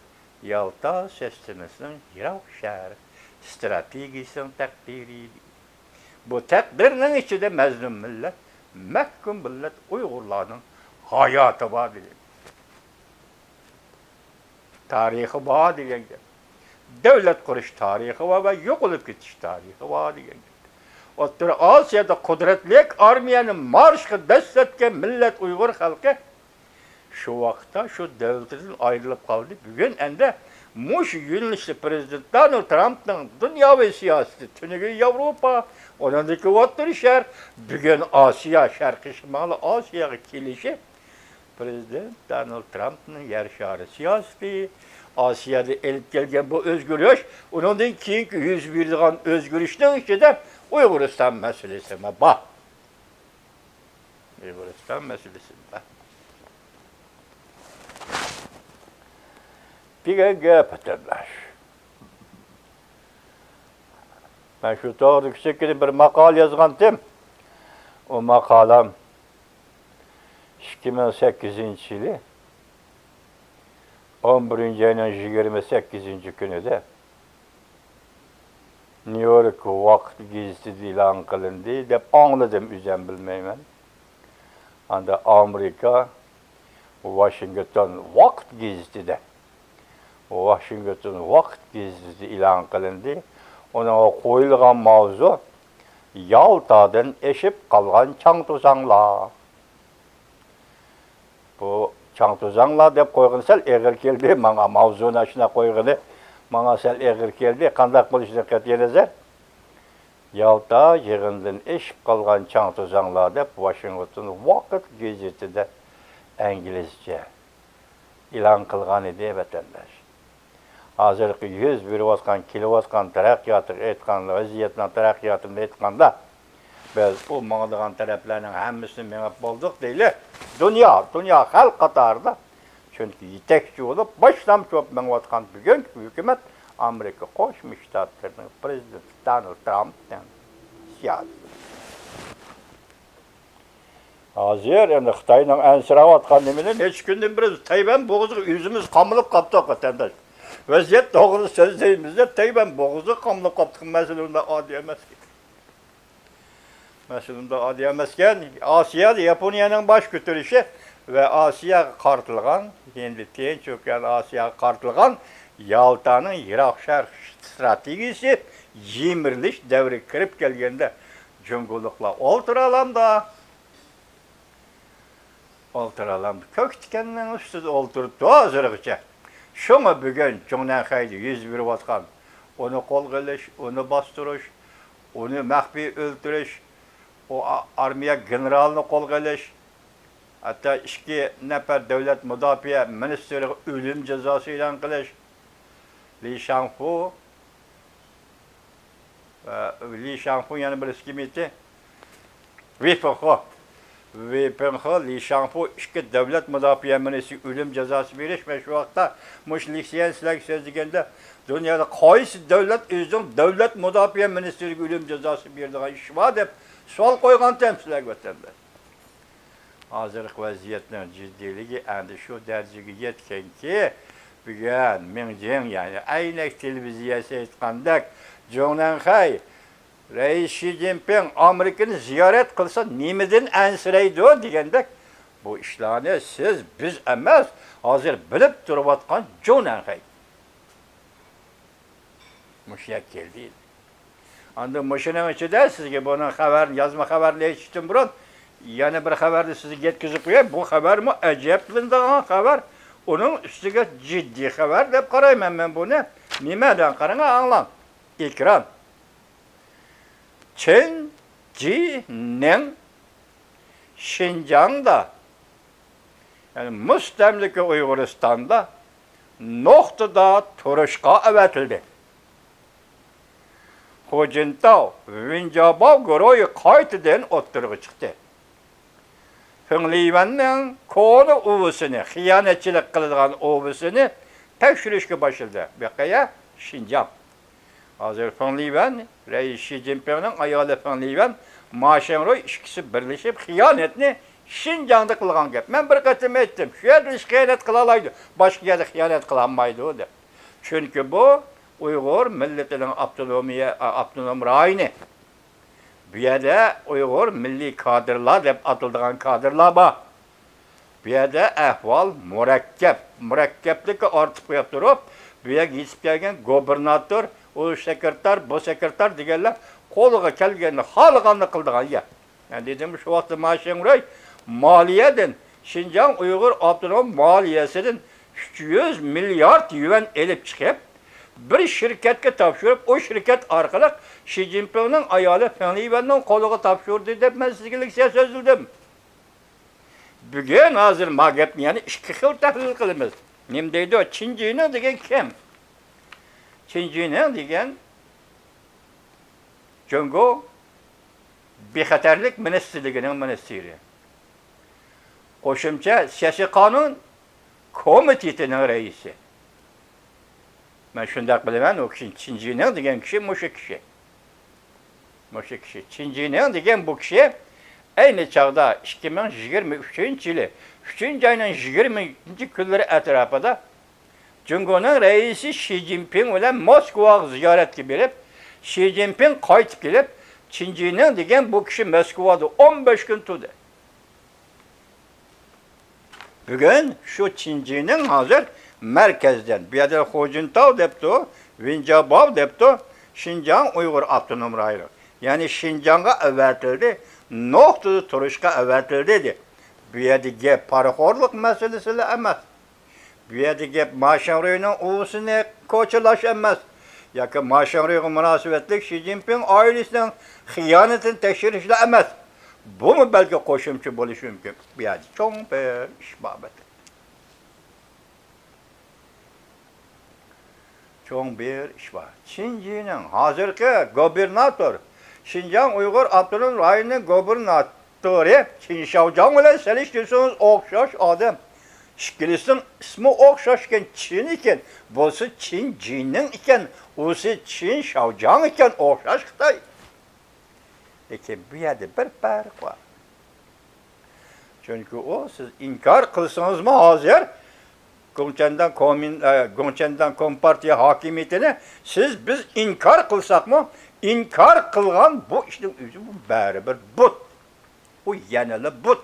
يالتا سىستېمىسىنىڭ يىراق شەرق ئىستراتېگىيىسىنىڭ تەقدىرى. بۇ تەقدىرنىڭ ئىچىدە مەزلۇم مىللەت، مەھكۇم مىللەت ئۇيغۇرلارنىڭ ھاياتى بار دېگەن. تارىخى بار دېگەن گەپ. دۆلەت قۇرۇش تارىخى بار ۋە يوقىلىپ كېتىش تارىخى بار دېگەن گەپ. ئوتتۇرا ئاسىيادا قۇدرەتلىك ئارمىيەنى مارشقا دەسسەتكەن مىللەت ئۇيغۇر خەلقى شۇ ۋاقىتتا شۇ دۆلىتىدىن ئايرىلىپ قالدى. بۈگۈن ئەمدى مۇشۇ يۆنىلىشتە پىرېزىدېنت دونالد ترامپنىڭ دۇنياۋى سىياسىتى، تۈنۈگۈن ياۋروپا، ئۇنىڭدىن كېيىن ئوتتۇرا شەرق، بۈگۈن ئاسىيا، شەرقىي شىمالىي ئاسىياغا كېلىشى، پىرېزىدېنت دونالد ترامپنىڭ يەر شارى سىياسىتى، ئاسىيادا ئېلىپ كەلگەن بۇ ئۆزگىرىش، ئۇنىڭدىن كېيىنكى يۈز بېرىدىغان ئۆزگىرىشنىڭ ئىچىدە ئۇيغۇرىستان مەسىلىسىمۇ بار. ئۇيغۇرىستان مەسىلىسى بار. دېگەن گەپ، ۋەتەنداش. مەن شۇ توغرىدا كىچىككىنە بىر ماقالە يازغانتىم. ئۇ ماقالەم ئىككى مىڭ سەككىزىنچى يىلى ئون بىرىنچى ئاينىڭ يىگىرمە سەككىزىنچى كۈنىدە نيۇ يورك ۋاقىت گېزىتىدە ئېلان قىلىندى دەپ ئاڭلىدىم، ئۆزۈم بىلمەيمەن. ئاندا ئامېرىكا ۋاشىنگتون ۋاقىت گېزىتىدە، ۋاشىنگتون ۋاقىت گېزىتىدە ئېلان قىلىندى. ئۇنىڭغا قويۇلغان ماۋزۇ، يالتادىن ئېشىپ قالغان چاڭ-توزاڭلار. بۇ چاڭ-توزاڭلار دەپ قويغىنى سەل ئېغىر كەلدى ماڭا، ماۋزۇنى ئاشۇنداق قويغىنى ماڭا سەل ئېغىر كەلدى. قانداق بولۇشىدىن قەتئىينەزەر، يالتا يىغىنىدىن ئېشىپ قالغان چاڭ-توزاڭلار دەپ ۋاشىنگتون ۋاقىت گېزىتىدە ئىنگلىزچە ئېلان قىلغان ئىدى، ۋەتەنداش. ھازىرقى يۈز بېرىۋاتقان، كېلىۋاتقان تەرەققىياتىغا ئېيتقاندا، ۋەزىيەتنىڭ تەرەققىياتىنى ئېيتقاندا، بىز ئۇ ماڭىدىغان تەرەپلەرنىڭ ھەممىسىنى مېڭىپ بولدۇق دەيلى. دۇنيا، دۇنيا خەلق قاتارىدا، چۈنكى يېتەكچى بولۇپ، باشلامچى بولۇپ مېڭىۋاتقان بۈگۈنكى ھۆكۈمەت ئامېرىكا قوشما شتاتلىرىنىڭ پىرېزىدېنتى دونالد ترامپنىڭ سىياسىتى. ھازىر ئەمدى خىتاينىڭ ئەنسىرەۋاتقان نېمىنى نەچچە كۈندىن بېرى تەيۋەن بوغۇزىغا ئۆزىمىز قامىلىپ قاپتۇق، ۋەتەنداش. ۋەزىيەت توغرىسىدا سۆزلەيمىز دەپ تەيۋەن بوغۇزىغا قامىلىپ قاپتۇق. مەسىلە ئۇنداق ئاددىي ئەمەس. مەسىلىدە ئاددىي ئەمەسكەن. ئاسىيادا ياپونىيەنىڭ باش كۆتۈرۈشى ۋە ئاسىياغا قارىتىلغان، ھىندى، تىنچ ئوكيان، ئاسىياغا قارىتىلغان يالتانىڭ يىراق شەرق ئىستراتېگىيىسى يىمىرىلىش دەۋرىگە كىرىپ كەلگەندە، جۇڭگولۇقلار ئولتۇرالامدا، ئولتۇرالامدا كۆك تىكەننىڭ ئۈستىدە ئولتۇرۇپتۇ ھازىرغىچە. شۇڭا بۈگۈن جۇڭنەنخەيدە يۈز بېرىۋاتقان ئۇنى قولغا ئېلىش، ئۇنى باستۇرۇش، ئۇنى مەخپىي ئۆلتۈرۈش، ئۇ ئا-، ئارمىيە گېنېرالىنى قولغا ئېلىش، ھەتتا ئىككى نەپەر دۆلەت مۇداپىئە مىنىستىرىغا ئۆلۈم جازاسى ئېلان قىلىش، لى شاڭفۇ، ئە، لى شاڭفۇ يەنە بىرسى كىم ئىدى؟ ۋېي پىڭخې. ۋېي پىڭخې، لى شاڭفۇ ئىككى دۆلەت مۇداپىئە مىنىستىرىگە ئۆلۈم جازاسى بېرىش ۋە شۇ ۋاقىتتا مۇشۇ لىكسىيەن سىلەرگە سۆزلىگەندە، دۇنيادا قايسى دۆلەت ئۆزىنىڭ دۆلەت مۇداپىئە مىنىستىرىگە ئۆلۈم جازاسى بېرىدىغان ئىش بار دەپ سوئال قويغانتىم سىلەرگە ۋەتەنداش. ھازىرقى ۋەزىيەتنىڭ جىددىيلىكى ئەمدى شۇ دەرىجىگە يەتكەنكى، بۈگۈن مىڭجىڭ، يەنى ئەينەك تېلېۋىزىيەسى ئېيتقاندەك، جۇڭنەنخەي رەئىس شى جىنپىڭ ئامېرىكىنى زىيارەت قىلسا نېمىدىن ئەنسىرەيدۇ دېگەندەك، بۇ ئىشلارنى سىز، بىز ئەمەس، ھازىر بىلىپ تۇرۇۋاتقان جۇڭنەنخەي. مۇشۇ يەرگە كەلدى. ئاندىن مۇشۇنىڭ ئىچىدە سىزگە بۇنىڭ خەۋەرنى، يازما خەۋەرنى ئېيتىشتىن بۇرۇن، يەنە بىر خەۋەرنى سىزگە يەتكۈزۈپ قوياي. بۇ خەۋەرمۇ ئەجەبلىنىدىغان خەۋەر. ئۇنىڭ ئۈستىگە جىددىي خەۋەر دەپ قارايمەن مەن بۇنى. نېمە دەڭ، قاراڭ، ئاڭلاڭ. ئېكران. چېن جىنىڭ شىنجاڭدا، يەنى مۇستەملىكە ئۇيغۇرىستاندا نۇقتىدا تۇرۇشقا ئەۋەتىلدى. خۇ جىنتاۋ، ۋېن جياباۋ گۇرۇھى قايتىدىن ئوتتۇرىغا چىقتى. فېڭ لىۋەننىڭ كونا ئۇۋىسىنى، خىيانەتچىلىك قىلىدىغان ئۇۋىسىنى تەكشۈرۈشكە باشلىدى. بۇ قەيەر؟ شىنجاڭ. ھازىر فېڭ لىۋەن، رەئىس شى جىنپىڭنىڭ ئايالى فېڭ لىۋەن، ما شېڭرۇي ئىككىسى بىرلىشىپ خىيانەتنى شىنجاڭدا قىلغان گەپ. مەن بىر قېتىم ئېيتتىم، شۇ يەردە خىيانەت قىلالايدۇ، باشقا يەردە خىيانەت قىلالمايدۇ دەپ. چۈنكى بۇ ئۇيغۇر مىللىتىنىڭ ئاپتونومىيە، ئاپتونوم رايونى. بۇ يەردە ئۇيغۇر مىللىي كادىرلار دەپ ئاتىلىدىغان كادىرلار بار. بۇ يەردە ئەھۋال مۇرەككەپ. مۇرەككەپلىككە ئارتىپ قويۇپ تۇرۇپ، بۇ يەرگە يېتىپ كەلگەن گوبىرناتور، ئۇ سېكرېتار، بۇ سېكرېتار دېگەنلەر قولىغا كەلگەننى، خالىغاننى قىلىدىغان يەر. مەن دېدىم، شۇ ۋاقىتتا ما شېڭرۇي مالىيەدىن، شىنجاڭ ئۇيغۇر ئاپتونوم مالىيەسىدىن ئۈچ يۈز مىليارد يۈەن ئېلىپ چىقىپ، بىر شىركەتكە تاپشۇرۇپ، ئۇ شىركەت ئارقىلىق شى جىنپىڭنىڭ ئايالى فېڭ لىۋەننىڭ قولىغا تاپشۇردى دەپ مەن سىزگە لېكسىيە سۆزلىدىم. بۈگۈن ھازىر ما گەپنى يەنە ئىككى خىل تەھلىل قىلىمىز. نېمە دەيدۇ؟ چېن جىنىڭ دېگەن كىم؟ چېن جىنىڭ دېگەن جۇڭگو بىخەتەرلىك مىنىستىرلىكىنىڭ مىنىستىرى. قوشۇمچە سىياسىي قانۇن كومىتېتىنىڭ رەئىسى. مەن شۇنداق بىلىمەن، ئۇ كىشىنى، چېن جىنىڭ دېگەن كىشى مۇشۇ كىشى. مۇشۇ كىشى، چېن جىنىڭ دېگەن بۇ كىشى ئەينى چاغدا ئىككى مىڭ يىگىرمە ئۈچىنچى يىلى ئۈچىنچى ئاينىڭ يىگىرمىنچى كۈنلىرى ئەتراپىدا جۇڭگونىڭ رەئىسى شى جىنپىڭ بىلەن موسكۋاغا زىيارەتكە بېرىپ، شى جىنپىڭ قايتىپ كېلىپ، چېن جىنىڭ دېگەن بۇ كىشى موسكۋادا ئون بەش كۈن تۇردى. بۈگۈن شۇ چېن جىنىڭ ھازىر مەركەزدىن، بۇ يەردە خۇ جىنتاۋ دەپتۇ، ۋېن جياباۋ دەپتۇ، شىنجاڭ ئۇيغۇر ئاپتونوم رايونى، يەنى شىنجاڭغا ئەۋەتىلدى، نۇقتىدا تۇرۇشقا ئەۋەتىلدى دېدى. بۇ يەردە گەپ پارىخورلۇق مەسىلىسىلا ئەمەس. بۇ يەردە گەپ ما شېڭرۇينىڭ ئۇۋىسىنى كوچىلاش ئەمەس ياكى ما شېڭرۇيغا مۇناسىۋەتلىك شى جىنپىڭ ئائىلىسىنىڭ خىيانىتىنى تەكشۈرۈشلا ئەمەس. بۇمۇ بەلكى قوشۇمچە بولۇشى مۇمكىن. بۇ يەردە چوڭ بىر ئىش بار. چوڭ بىر ئىش بار. چېن جىنىڭ، ھازىرقى گوبىرناتور، شىنجاڭ ئۇيغۇر ئاپتونوم رايونىنىڭ گوبىرناتورى چېن شياۋجياڭ بىلەن سېلىشتۇرسىڭىز ئوخشاش ئادەم. ئىككىلىسىنىڭ ئىسمى ئوخشاش ئىكەن، چېن ئىكەن، بولسا چېن جىنىڭ ئىكەن، ئۇسى چېن شياۋجياڭ ئىكەن، ئوخشاش خىتاي. لېكىن بۇ يەردە بىر پەرق بار. چۈنكى ئۇ، سىز ئىنكار قىلسىڭىزمۇ ھازىر گۇڭچەنداڭ كومىن-، ئە، گۇڭچەنداڭ كومپارتىيە ھاكىمىيىتىنى سىز، بىز ئىنكار قىلساقمۇ، ئىنكار قىلغان بۇ ئىشنىڭ ئۆزى بۇ بەرىبىر بۇت. ئۇ يەنىلا بۇت.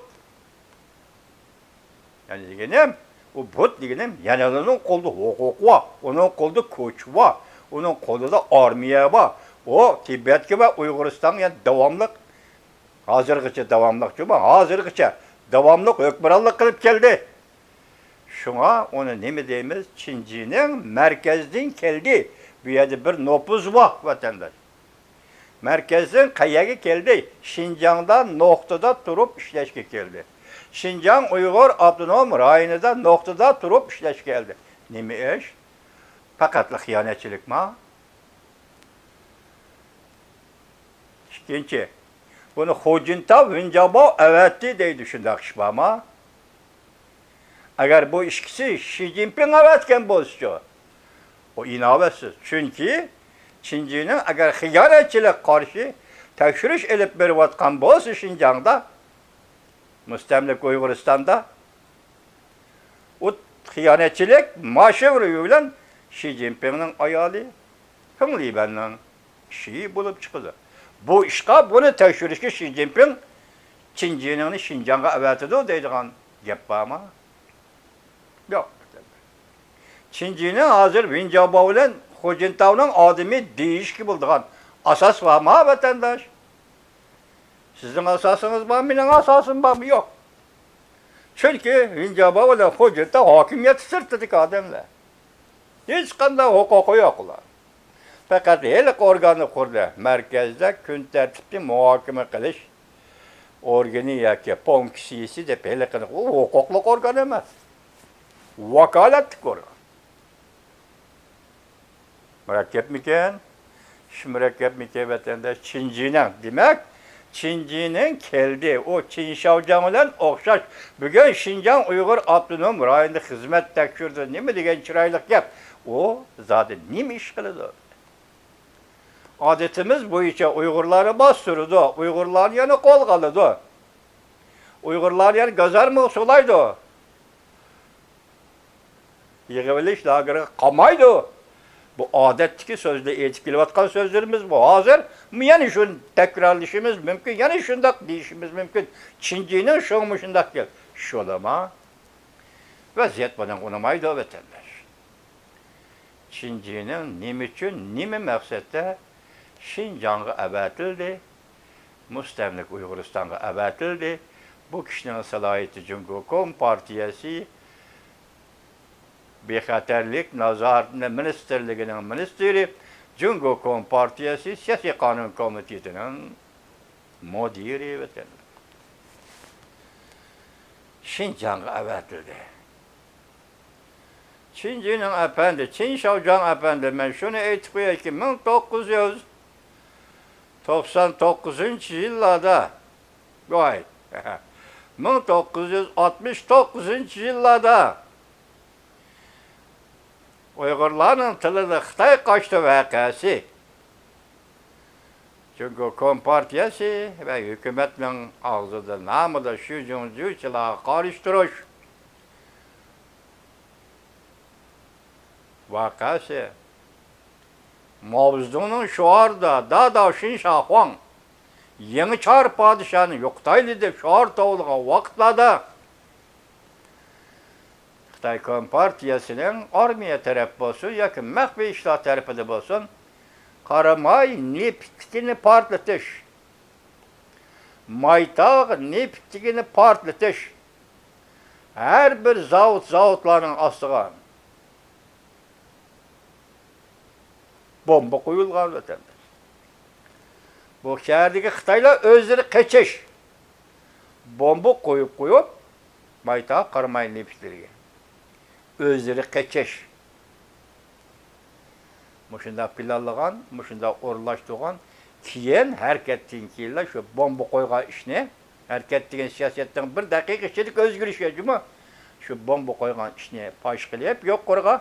يەنى دېگىنىم، ئۇ بۇت دېگىنىم يەنىلا ئۇنىڭ قولىدا ھوقۇق بار، ئۇنىڭ قولىدا كوچا بار، ئۇنىڭ قولىدا ئارمىيە بار. ئۇ تىبەتكە ۋە ئۇيغۇرىستانغا يەنە داۋاملىق، ھازىرغىچە داۋاملىق جۇما، ھازىرغىچە داۋاملىق ھۆكۈمرانلىق قىلىپ كەلدى. شۇڭا ئۇنى نېمە دەيمىز؟ چىنجىنىڭ مەركەزدىن كەلدى. بۇ يەردە بىر نوپۇز بار، ۋەتەنداش. مەركەزدىن قەيەرگە كەلدى؟ شىنجاڭدا نۇقتىدا تۇرۇپ ئىشلەشكە كەلدى. شىنجاڭ ئۇيغۇر ئاپتونوم رايونىدا نۇقتىدا تۇرۇپ ئىشلەشكە كەلدى. نېمە ئىش؟ پەقەتلا خىيانەتچىلىكما؟ ئىككىنچى، بۇنى خۇجىنتاۋ ۋېنجاباۋ ئەۋەتتى دەيدۇ، شۇنداق ئىش بارما؟ ئەگەر بۇ ئىككىسى شى جىنپىڭ ئەۋەتكەن بولسىچۇ؟ ئۇ ئىناۋەتسىز. چۈنكى چىنجىنىڭ ئەگەر خىيانەتچىلىك قارشى تەكشۈرۈش ئېلىپ بېرىۋاتقان بولسا شىنجاڭدا، مۇستەملىكە ئۇيغۇرىستاندا، ئۇ خىيانەتچىلىك ماشىغۇرۇ بىلەن شى جىنپىڭنىڭ ئايالى پېڭ لىبەننىڭ ئىشى بولۇپ چىقىدۇ. بۇ ئىشقا بۇنى تەكشۈرۈشكە شى جىنپىڭ چىنجىنىڭنى شىنجاڭغا ئەۋەتىدۇ دەيدىغان گەپ بارمۇ؟ يوق. چىنجىنىڭ ھازىر ۋېنجاباۋ بىلەن خۇجىنتاۋنىڭ ئادىمى دېيىشكە بولىدىغان ئاساس بارمۇ، ۋەتەنداش؟ سىزنىڭ ئاساسىڭىز بار، مېنىڭ ئاساسىم بارمۇ؟ يوق. چۈنكى ۋېنجاباۋ بىلەن خۇجىنتاۋ ھاكىمىيەت سىرتىدىكى ئادەملەر. ھېچقانداق ھوقۇقى يوق ئۇلار. پەقەت ھېلىقى ئورگاننى قۇردى. مەركەزدە كۈن تەرتىپنى مۇھاكىمە قىلىش ئورگىنى ياكى پونكسىيىسى دەپ ھېلىقىنى، ئۇ ھوقۇقلۇق ئورگان ئەمەس. ۋاكالەتلىك ئورگان. مۇرەككەپمىكەن؟ ئىش مۇرەككەپمىكەن، ۋەتەنداش؟ چىنجىنىڭ، دېمەك، چىنجىنىڭ كەلدى. ئۇ چىن شاۋجاڭ بىلەن ئوخشاش. بۈگۈن شىنجاڭ ئۇيغۇر ئاپتونوم رايونىدا خىزمەت تەكشۈردى. نېمە دېگەن چىرايلىق گەپ. ئۇ زادى نېمە ئىش قىلىدۇ؟ ئادىتىمىز بويىچە ئۇيغۇرلارنى باستۇرىدۇ، ئۇيغۇرلارنى يەنە قولغا ئالىدۇ. ئۇيغۇرلارنى يەنە گازارمىغا سولايدۇ. يىغىۋېلىش لاگېرىغا قامايدۇ. بۇ ئادەتتىكى سۆزدە ئېيتىپ كېلىۋاتقان سۆزلىرىمىز بۇ. ھازىر يەنە شۇنى تەكرارلىشىمىز مۇمكىن، يەنە شۇنداق دېيىشىمىز مۇمكىن. چىنجىنىڭ شۇڭا مۇشۇنداق گەپ. شۇلىما؟ ۋەزىيەت بۇنىڭغا ئۇنىمايدۇ، ۋەتەنداش. چىنجىنىڭ نېمە ئۈچۈن، نېمە مەقسەتتە شىنجاڭغا ئەۋەتىلدى؟ مۇستەملىكە ئۇيغۇرىستانغا ئەۋەتىلدى. بۇ كىشىنىڭ سالاھىيىتى جۇڭگو كومپارتىيەسى بىخەتەرلىك نازارىتى مىنىستىرلىكىنىڭ مىنىستىرى، جۇڭگو كومپارتىيەسى سىياسىي قانۇن كومىتېتىنىڭ مۇدىرى ۋەتەندە شىنجاڭغا ئەۋەتىلدى. چىن جىنىڭ ئەپەندى، چىن شاۋجاڭ ئەپەندى، مەن شۇنى ئېيتىپ قويايكى، مىڭ توققۇز يۈز توقسان توققۇزىنچى يىللاردا، ۋاي، مىڭ توققۇز يۈز ئاتمىش توققۇزىنچى يىللاردا ئۇيغۇرلارنىڭ تىلىدا خىتاي قاچتى ۋەقەسى، جۇڭگو كومپارتىيەسى ۋە ھۆكۈمەتنىڭ ئاغزىدا نامىدا شۇ جۇڭجۇچىلارغا قارشى تۇرۇش ۋەقەسى، ماۋزېدۇڭنىڭ شوئارىدا، داداۋ شىنشاخۇاڭ، يېڭى چار پادىشاھنى يوقىتايلى دەپ شوئار توۋلىغان ۋاقىتلاردا، خىتاي كومپارتىيەسىنىڭ ئارمىيە تەرەپ بولسۇن ياكى مەخپىي ئىشلار تەرىپىدە بولسۇن، قاراماي نېفىتلىكىنى پارتلىتىش، مايتاغ نېفىتلىكىنى پارتلىتىش، ھەر بىر زاۋۇت، زاۋۇتلارنىڭ ئاستىغا بومبا قويۇلغان، ۋەتەنداش. بۇ شەھەردىكى خىتايلار ئۆزلىرى قېچىش، بومبا قويۇپ قويۇپ، مايتاغ قاراماي نېفىتلىرىگە ئۆزلىرى قېچىش. مۇشۇنداق پىلانلىغان، مۇشۇنداق ئورۇنلاشتۇرغان، كېيىن ھەرىكەتتىن كېيىنلا شۇ بومبا قويغان ئىشنى، ھەرىكەت دېگەن سىياسەتنىڭ بىر دەقىقە ئىچىدىكى ئۆزگىرىشى جۇمۇ، شۇ بومبا قويغان ئىشنى پاش قىلىپ، يۇقىرىغا،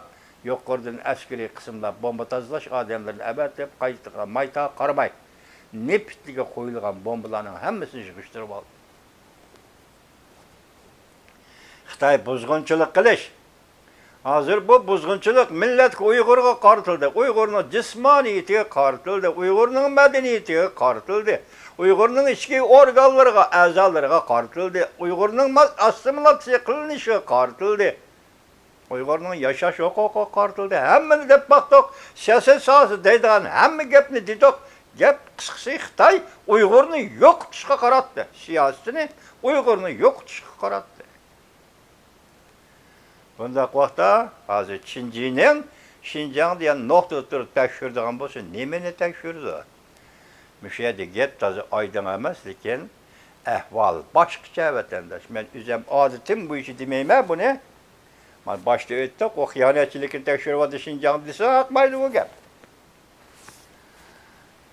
يۇقىرىدىن ئەسكىرىي قىسىملار بومبا تازىلاش ئادەملىرىنى ئەۋەتىپ، قايتا مايتاغ قاراماي نېفىتلىككە قويۇلغان بومبىلارنىڭ ھەممىسىنى يىغىشتۇرۇپ ئالدى. خىتاي بۇزغۇنچىلىق قىلىش، ھازىر بۇ بۇزغۇنچىلىق مىللەتكە، ئۇيغۇرغا قارىتىلدى، ئۇيغۇرنىڭ جىسمانىيىتىگە قارىتىلدى، ئۇيغۇرنىڭ مەدەنىيىتىگە قارىتىلدى، ئۇيغۇرنىڭ ئىچكى ئورگانلىرىغا، ئەزالىرىغا قارىتىلدى، ئۇيغۇرنىڭ ما-، ئاسسىمىلاتسىيە قىلىنىشىغا قارىتىلدى. ئۇيغۇرنىڭ ياشاش ھوقۇقىغا قارىتىلدى. ھەممىنى دەپ باقتۇق. سىياسەت ساھەسى دەيدىغان ھەممە گەپنى دېدۇق. گەپ قىسقىسى، خىتاي ئۇيغۇرنى يوقىتىشقا قاراتتى. سىياسىتىنى ئۇيغۇرنى يوقىتىشقا قاراتتى. بۇنداق ۋاقىتتا ھازىر چىن جىنىڭ شىنجاڭ دېگەن نۇقتىدا تۇرۇپ تەكشۈرىدىغان بولسا، نېمىنى تەكشۈرىدۇ؟ مۇشۇ يەردە گەپ تازا ئايدىڭ ئەمەس، لېكىن ئەھۋال باشقىچە، ۋەتەنداش. مەن ئۆزۈم ئادىتىم بويىچە دېمەيمەن بۇنى. مانا باشتا ئۆتتۇق، ئۇ خىيانەتچىلىكنى تەكشۈرۈۋاتىدۇ شىنجاڭدا دېسە، ئاقمايدۇ بۇ گەپ.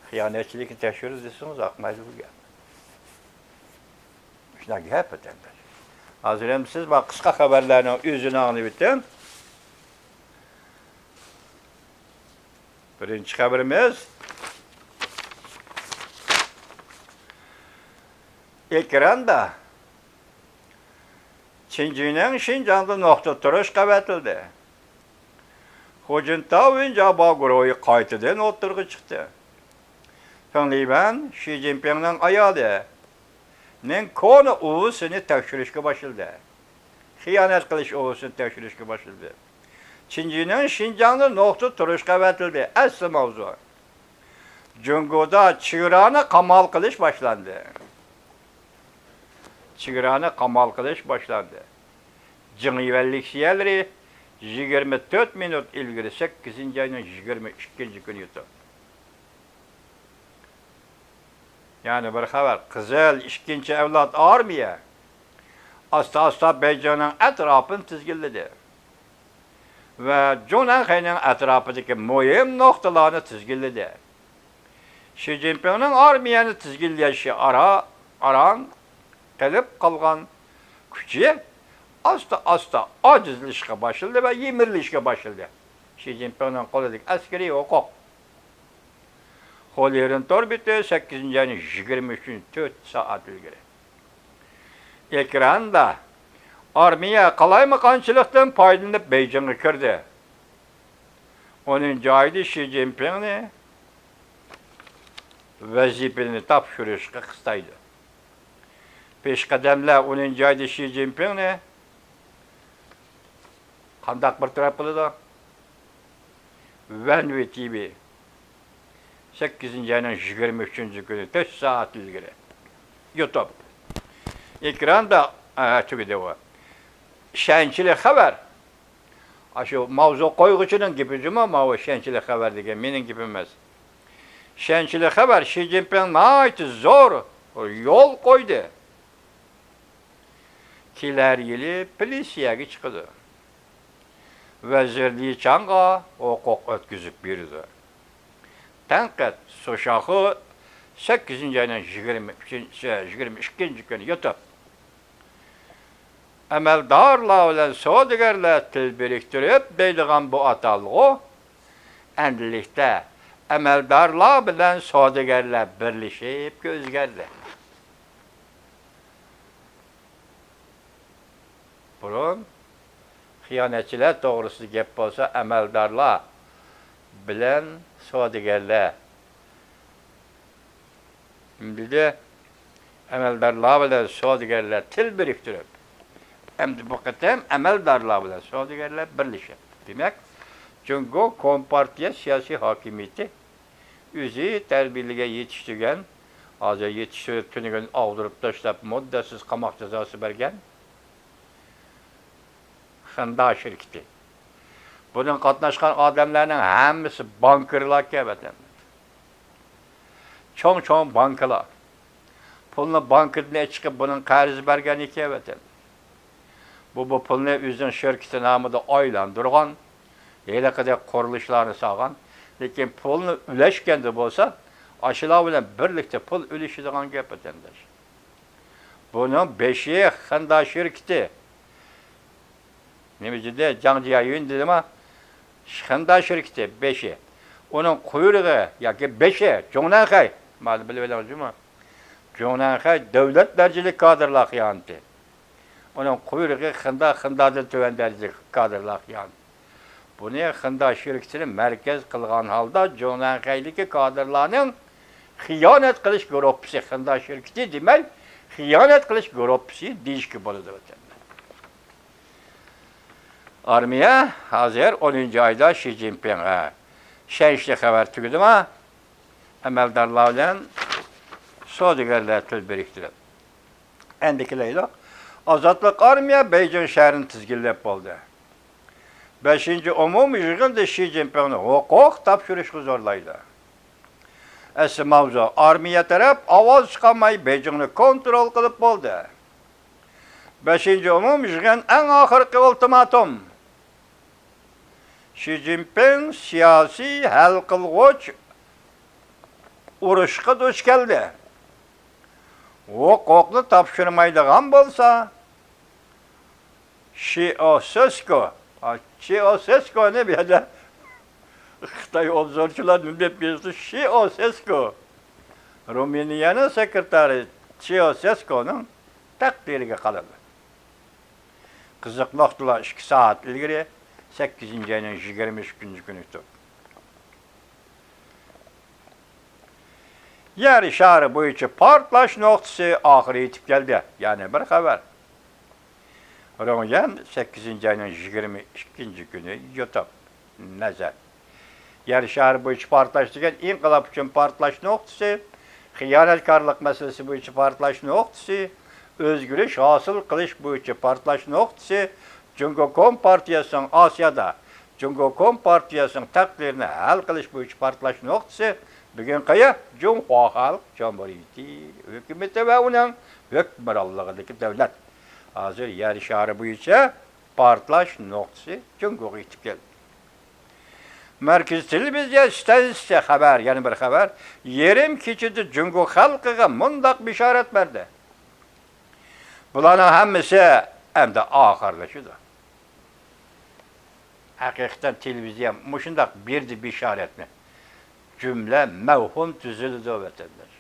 خىيانەتچىلىكنى تەكشۈرۈش دېسىڭىز، ئاقمايدۇ بۇ گەپ. شۇنداق گەپ، ۋەتەنداش. ھازىر ئەمدى سىز مانا قىسقا خەۋەرلەرنىڭ ئۆزىنى ئاڭلىۋېتىڭ. بىرىنچى خەۋىرىمىز، ئېكراندا چىن جىنىڭ شىنجاڭدا نۇقتا تۇرۇشقا ئەۋەتىلدى. خۇجىنتاۋ ئۈنجابا گۇرۇھى قايتىدىن ئوتتۇرىغا چىقتى. فېڭ لىۋەن شى جىنپىڭنىڭ ئايالىنىڭ كونا ئۇۋىسىنى تەكشۈرۈشكە باشلىدى. خىيانەت قىلىش ئۇۋىسىنى تەكشۈرۈشكە باشلىدى. چىن جىنىڭ شىنجاڭدا نۇقتا تۇرۇشقا ئەۋەتىلدى. ئەسلى ماۋزۇ. جۇڭگودا چېگرانى قامال قىلىش باشلاندى. چېگرانى قامال قىلىش باشلاندى. جىڭ يۈەنلىك سىيەلىرى يىگىرمە تۆت مىنۇت ئىلگىرى، سەككىزىنچى ئاينىڭ يىگىرمە ئىككىنچى كۈنى يوتۇپ. يەنە بىر خەۋەر، قىزىل ئىككىنچى ئەۋلاد ئارمىيە ئاستا-ئاستا بېيجىڭنىڭ ئەتراپىنى تىزگىنلىدى ۋە جۇڭنەنخەينىڭ ئەتراپىدىكى مۇھىم نۇقتىلارنى تىزگىنلىدى. شى جىنپىڭنىڭ ئارمىيەنى تىزگىنلەشكە ئارا-، ئاران قېلىپ قالغان كۈچى ئاستا-ئاستا ئاجىزلىشىشقا باشلىدى ۋە يىمىرىلىشكە باشلىدى. شى جىنپىڭنىڭ قولىدىكى ئەسكىرىي ھوقۇق. خولىرىن تور بېتى، سەككىزىنچى ئاينىڭ يىگىرمە ئۈچىنچى، تۆت سائەت ئىلگىرى. ئېكراندا ئارمىيە قالايمىقانچىلىقتىن پايدىلىنىپ بېيجىڭغا كىردى. ئونىنچى ئايدا شى جىنپىڭنى ۋەزىپىنى تاپشۇرۇشقا قىستايدۇ. پېشقەدەملەر ئونىنچى ئايدا شى جىنپىڭنى قانداق بىر تەرەپ قىلىدۇ؟ ۋەنۋې تىۋى، سەككىزىنچى ئاينىڭ يىگىرمە ئۈچىنچى كۈنى، تۆت سائەت ئىلگىرى. يۇتۇپ. ئېكراندا، ئە، تۈگىدى ئۇ. ئىشەنچلىك خەۋەر. ئاشۇ ماۋزۇ قويغۇچىنىڭ گېپى جۇمۇ، ماۋۇ ئىشەنچلىك خەۋەر دېگەن مېنىڭ گېپىم ئەمەس. ئىشەنچلىك خەۋەر، شى جىنپىڭ ناھايىتى زور يول قويدى. كېلەر يىلى پېنسىيەگە چىقىدۇ. ۋەزىر لى چاڭغا ھوقۇق ئۆتكۈزۈپ بېرىدۇ. تەنقىد، سۇشاخۇ، سەككىزىنچى ئاينىڭ يىگىرمە ئۈچىنچى، يىگىرمە ئىككىنچى كۈنى يۇتۇپ. ئەمەلدارلار بىلەن سودىگەرلەر تىل بىرىكتۈرۈپ دەيدىغان بۇ ئاتالغۇ ئەمدىلىكتە ئەمەلدارلار بىلەن سودىگەرلەر بىرلىشىپكە ئۆزگەردى. بۇرۇن خىيانەتچىلەر توغرىسىدا گەپ بولسا، ئەمەلدارلار بىلەن سودىگەرلەر. ئەمدى ئەمەلدارلار بىلەن سودىگەرلەر تىل بىرىكتۈرۈپ، ئەمدى بۇ قېتىم ئەمەلدارلار بىلەن سودىگەرلەر بىرلىشىپ. دېمەك، جۇڭگو كومپارتىيە سىياسىي ھاكىمىيىتى ئۆزى تەربىيەلىگەن، يېتىشتۈرگەن، ھازىر يېتىشتۈرۈپ تۈنۈگۈن ئاغدۇرۇپ تاشلاپ، مۇددەتسىز قاماق جازاسى بەرگەن خېندا شىركىتى. بۇنىڭ قاتناشقان ئادەملەرنىڭ ھەممىسى بانكىرلاركەن، ۋەتەنداش. چوڭ-چوڭ بانكىلار. پۇلنى بانكىدىن ئېچىقىپ، بۇنىڭ قەرز بەرگەن ئىكەن، ۋەتەنداش. بۇ، بۇ پۇلنى ئۆزىنىڭ شىركىتى نامىدا ئايلاندۇرغان، ھېلىقىدەك قۇرۇلۇشلارنى سالغان. لېكىن پۇلنى ئۈلەشكەندە بولسا، ئاشۇلار بىلەن بىرلىكتە پۇل ئۈلۈشىدىغان گەپ، ۋەتەنداش. بۇنىڭ بېشى خېندا شىركىتى. نېمە دېدى؟ جاڭ جيايۈن دېدىما؟ خېندا شىركىتى بېشى. ئۇنىڭ قۇيرۇقى ياكى بېشى جۇڭنەنخەي. مانا بىلىۋېلىڭ جۇمۇ. جۇڭنەنخەي دۆلەت دەرىجىلىك كادىرلار خىيانىتى. ئۇنىڭ قۇيرۇقى خېندا، خېندادىن تۆۋەن دەرىجىلىك كادىرلار خىيانىتى. بۇنى خېنداي شىركىتىنى مەركەز قىلغان ھالدا جۇڭنەنخەيدىكى كادىرلارنىڭ خىيانەت قىلىش گۇرۇپپىسى، خېنداي شىركىتى دېمەي، خىيانەت قىلىش گۇرۇپپىسى دېيىشكە بولىدۇ، ۋەتەندە. ئارمىيە ھازىر ئونىنچى ئايدا شى جىنپىڭ، ھە، ئىشەنچلىك خەۋەر تۈگىدىما؟ ئەمەلدارلار بىلەن سودىگەرلەر تىل بىرىكتۈرۈپ. ئەندىكىلەيدۇ. ئازادلىق ئارمىيە بېيجىڭ شەھىرىنى تىزگىنلەپ بولدى. بەشىنچى ئومۇمىي يىغىندا شى جىنپىڭنى ھوقۇق تاپشۇرۇشقا زورلايدۇ. ئەسلى ماۋزۇ، ئارمىيە تەرەپ ئاۋاز چىقارماي بېيجىڭنى كونترول قىلىپ بولدى. بەشىنچى ئومۇميىغىن، ئەڭ ئاخىرقى ئۇلتىماتوم. شى جىنپىڭ سىياسىي ھەل قىلغۇچ ئۇرۇشقا دۇچ كەلدى. ھوقۇقنى تاپشۇرمايدىغان بولسا، شىئوسېسكو، ئا، چېئوسېسكونى بۇ يەردە خىتاي ئوبزورچىلار نېمە دەپ يېزىپتۇ؟ شىئوسېسكو. رومىنىيەنىڭ سېكرېتارى چېئوسېسكونىڭ تەقدىرىگە قالىدۇ. قىزىق نۇقتىلار ئىككى سائەت ئىلگىرى، سەككىزىنچى ئاينىڭ يىگىرمە ئىككىنچى كۈنى تۇر. يەر شارى بويىچە پارتلاش نۇقتىسى ئاخىرى يېتىپ كەلدى. يەنە بىر خەۋەر. رۇڭيەن، سەككىزىنچى ئاينىڭ يىگىرمە ئىككىنچى كۈنى يۇتۇپ. نەزەر. يەر شارى بويىچە پارتلاش دېگەن ئىنقىلاب ئۈچۈن پارتلاش نۇقتىسى، خىيانەتكارلىق مەسىلىسى بويىچە پارتلاش نۇقتىسى، ئۆزگىرىش ھاسىل قىلىش بويىچە پارتلاش نۇقتىسى، جۇڭگو كومپارتىيەسىنىڭ ئاسىيادا، جۇڭگو كومپارتىيەسىنىڭ تەقدىرىنى ھەل قىلىش بويىچە پارتلاش نۇقتىسى بۈگۈن قايا؟ جۇڭخۇا خەلق جۇمھۇرىيىتى ھۆكۈمىتى ۋە ئۇنىڭ ھۆكۈمرانلىقىدىكى دۆلەت. ھازىر يەر شارى بويىچە پارتلاش نۇقتىسى جۇڭگوغا يېتىپ كەلدى. مەركىزىي تېلېۋىزىيە ئىستانسىسى خەۋەر، يەنە بىر خەۋەر، يېرىم كېچىدە جۇڭگو خەلقىگە مۇنداق بېشارەت بەردى. بۇلارنىڭ ھەممىسى ئەمدى ئاخىرلىشىدۇ. ھەقىقەتەن تېلېۋىزىيە مۇشۇنداق بەردى بېشارەتنى. جۈملە مەۋھۇم تۈزۈلىدۇ، ۋەتەنداش.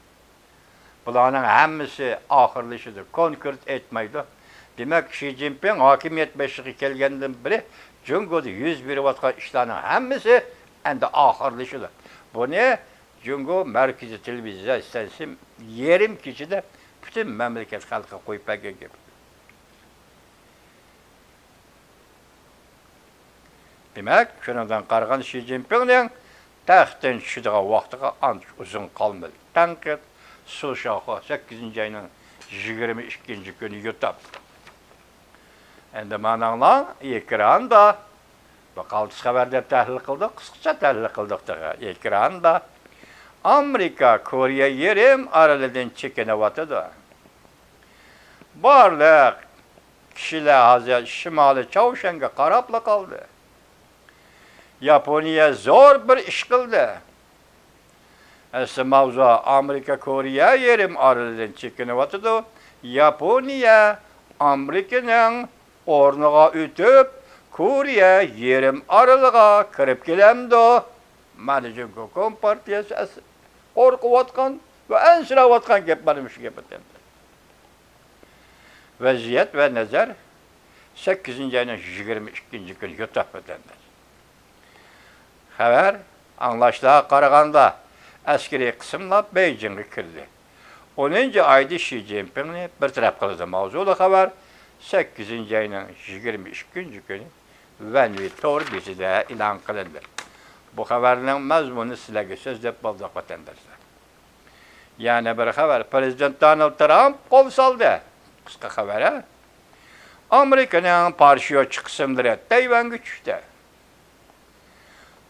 بۇلارنىڭ ھەممىسى ئاخىرلىشىدۇ، كونكرېت ئېيتمايدۇ. دېمەك، شى جىنپىڭ ھاكىمىيەت بېشىغا كەلگەندىن بېرى جۇڭگودا يۈز بېرىۋاتقان ئىشلارنىڭ ھەممىسى ئەمدى ئاخىرلىشىدۇ. بۇنى جۇڭگو مەركىزىي تېلېۋىزىيە ئىستانسىسى يېرىم كېچىدە پۈتۈن مەملىكەت خەلقىگە قويۇپ بەرگەن گەپ. دېمەك، شۇنىڭدىن قارىغاندا، شى جىنپىڭنىڭ تەختتىن چۈشىدىغان ۋاقتىغا ئانچە ئۇزۇن قالمىدى. تەنقىد، سۇ شاخۇ، سەككىزىنچى ئاينىڭ يىگىرمە ئىككىنچى كۈنى يۇتۇپ. ئەمدى ماناڭلار ئېكراندا، بۇ قالتىس خەۋەر دەپ تەھلىل قىلدۇق، قىسقىچە تەھلىل قىلدۇق تېخى. ئېكراندا ئامېرىكا كورېيە يېرىم ئارىلىدىن چېكىنىۋاتىدۇ. بارلىق كىشىلەر ھازىر شىمالىي چاۋشيەنگە قاراپلا قالدى. ياپونىيە زور بىر ئىش قىلدى. ئەسلى ماۋزۇ ئامېرىكا كورېيە يېرىم ئارىلىدىن چېكىنىۋاتىدۇ. ياپونىيە ئامېرىكىنىڭ ئورنىغا ئۆتۈپ، كورېيە يېرىم ئارىلىغا كىرىپ كېلەمدۇ؟ مانا جۇڭگو كومپارتىيەسى ئەس-، قورقۇۋاتقان ۋە ئەنسىرەۋاتقان گەپ مانا مۇشۇ گەپ ئىكەن. ۋەزىيەت ۋە نەزەر سەككىزىنچى ئاينىڭ يىگىرمە ئىككىنچى كۈنى يۇتۇپ ئۆتەمدە. خەۋەر ئاڭلاشلارغا قارىغاندا، ئەسكىرىي قىسىملار بېيجىڭغا كىردى. ئونىنچى ئايدا شى جىنپىڭنى بىر تەرەپ قىلىدۇ ماۋزۇلۇق خەۋەر سەككىزىنچى ئاينىڭ يىگىرمە ئىككىنچى كۈنى ۋەنۋى تور بېتىدە ئېلان قىلىندى. بۇ خەۋەرنىڭ مەزمۇنىنى سىلەرگە سۆزلەپ بولدۇق، ۋەتەنداشلار. يەنە بىر خەۋەر، پىرېزىدېنت دونالد ترامپ قول سالدى. قىسقا خەۋەر، ھە؟ ئامېرىكىنىڭ پاراشيۇتچى قىسىملىرى تەيۋەنگە چۈشتى.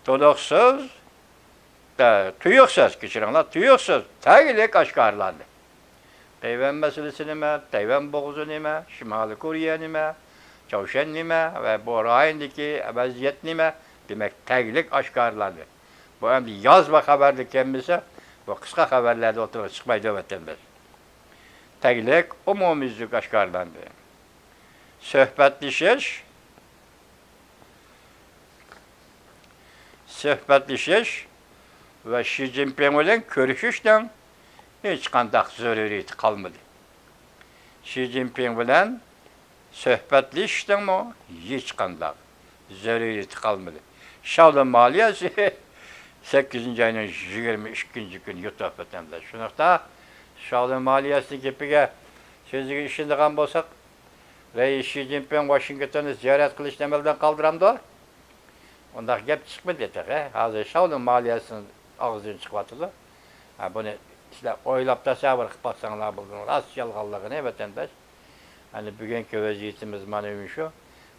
تولۇقسىز، تە-، تۇيۇقسىز، كەچۈرۈڭلار، تۇيۇقسىز، تەگلىك ئاشكارىلاندى. تەيۋەن مەسىلىسى نېمە؟ تەيۋەن بوغۇزى نېمە؟ شىمالىي كورېيە نېمە؟ چاۋشيەن نېمە؟ ۋە بۇ رايوندىكى ۋەزىيەت نېمە؟ دېمەك، تەگلىك ئاشكارىلاندى. بۇ ئەمدى يازما خەۋەردە كەلمىسە، بۇ قىسقا خەۋەرلەردە ئوتتۇرىغا چىقمايدۇ، ۋەتەنداش. تەگلىك ئومۇميۈزلۈك ئاشكارىلاندى. سۆھبەتلىشىش، سۆھبەتلىشىش ۋە شى جىنپىڭ بىلەن كۆرۈشۈشنىڭ ھېچقانداق زۆرۈرىيىتى قالمىدى. شى جىنپىڭ بىلەن سۆھبەتلىشىشنىڭمۇ ھېچقانداق زۆرۈرىيىتى قالمىدى. شاۋلىن مالىيەسى سەككىزىنچى ئاينىڭ يىگىرمە ئىككىنچى كۈنى يۇتۇپ ئۆتەمدە. شۇنداقتا شاۋلىن مالىيەسىنىڭ گېپىگە، سۆزىگە ئىشىنىدىغان بولساق، رەئىس شى جىنپىڭ ۋاشىنگتوننى زىيارەت قىلىشنى ئەمەلدىن قالدۇرامدۇ؟ ئۇنداق گەپ چىقمىدى تېخى. ھازىر شاۋلىن مالىيەسىنىڭ ئاغزىدىن چىقىۋاتىدۇ. ھە، بۇنى سىلەر ئويلاپ تەسەۋۋۇر قىلىپ باقساڭلار بولىدۇ، راست يالغانلىقىنى، ۋەتەنداش. ئەنە بۈگۈنكى ۋەزىيىتىمىز مانا مۇشۇ.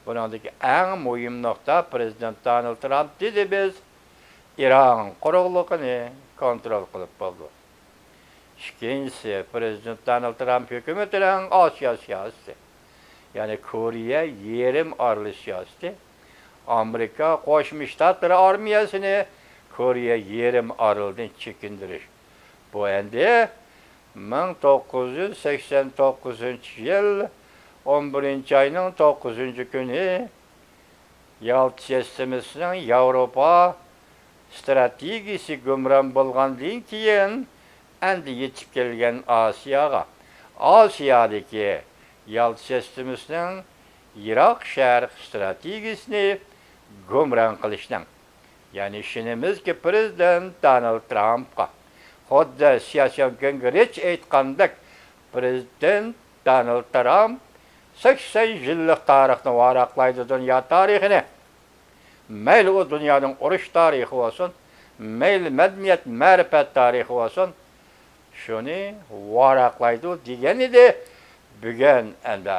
بۇنىڭدىكى ئەڭ مۇھىم نۇقتا، پرېزىدېنت دونالد ترامپ دېدى، بىز ئىران قۇرۇقلۇقىنى كونترول قىلىپ بولدۇق. ئىككىنچىسى، پرېزىدېنت دونالد ترامپ ھۆكۈمىتىنىڭ ئاسىيا سىياسىتى، يەنى كورېيە يېرىم ئارىلى سىياسىتى، ئامېرىكا قوشما شتاتلىرى ئارمىيەسىنى كورېيە يېرىم ئارىلىدىن چېكىندۈرۈش. بۇ ئەمدى مىڭ توققۇز يۈز سەكسەن توققۇزىنچى يىل ئون بىرىنچى ئاينىڭ توققۇزىنچى كۈنى يالتا سىستېمىسىنىڭ ياۋروپا ستراتېگىيىسى گۇمران بولغاندىن كېيىن، ئەمدى يېتىپ كەلگەن ئاسىياغا، ئاسىيادىكى يالتا سىستېمىسىنىڭ يىراق شەرق ستراتېگىيىسىنى گۇمران قىلىشنىڭ، يەنى ئىشىنىمىزكى، پرېزىدېنت دونالد ترامپقا، خۇددى سياسياڭ گېڭرىچ ئېيتقاندەك، پرېزىدېنت دونالد ترامپ سەكسەن يىللىق تارىخنى ۋاراقلايدۇ، دۇنيا تارىخىنى. مەيلى ئۇ دۇنيانىڭ ئۇرۇش تارىخى بولسۇن، مەيلى مەدەنىيەت، مەرىپەت تارىخى بولسۇن، شۇنى ۋاراقلايدۇ دېگەن ئىدى. بۈگۈن ئەمدى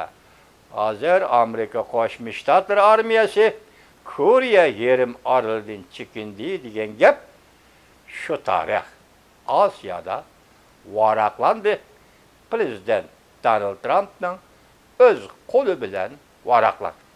ھازىر ئامېرىكا قوشما شتاتلىرى ئارمىيەسى كورېيە يېرىم ئارىلىدىن چېكىندى دېگەن گەپ شۇ تارىخ ئاسىيادا ۋاراقلاندى. پرېزىدېنت دونالد ترامپنىڭ ئۆز قولى بىلەن ۋاراقلاندى.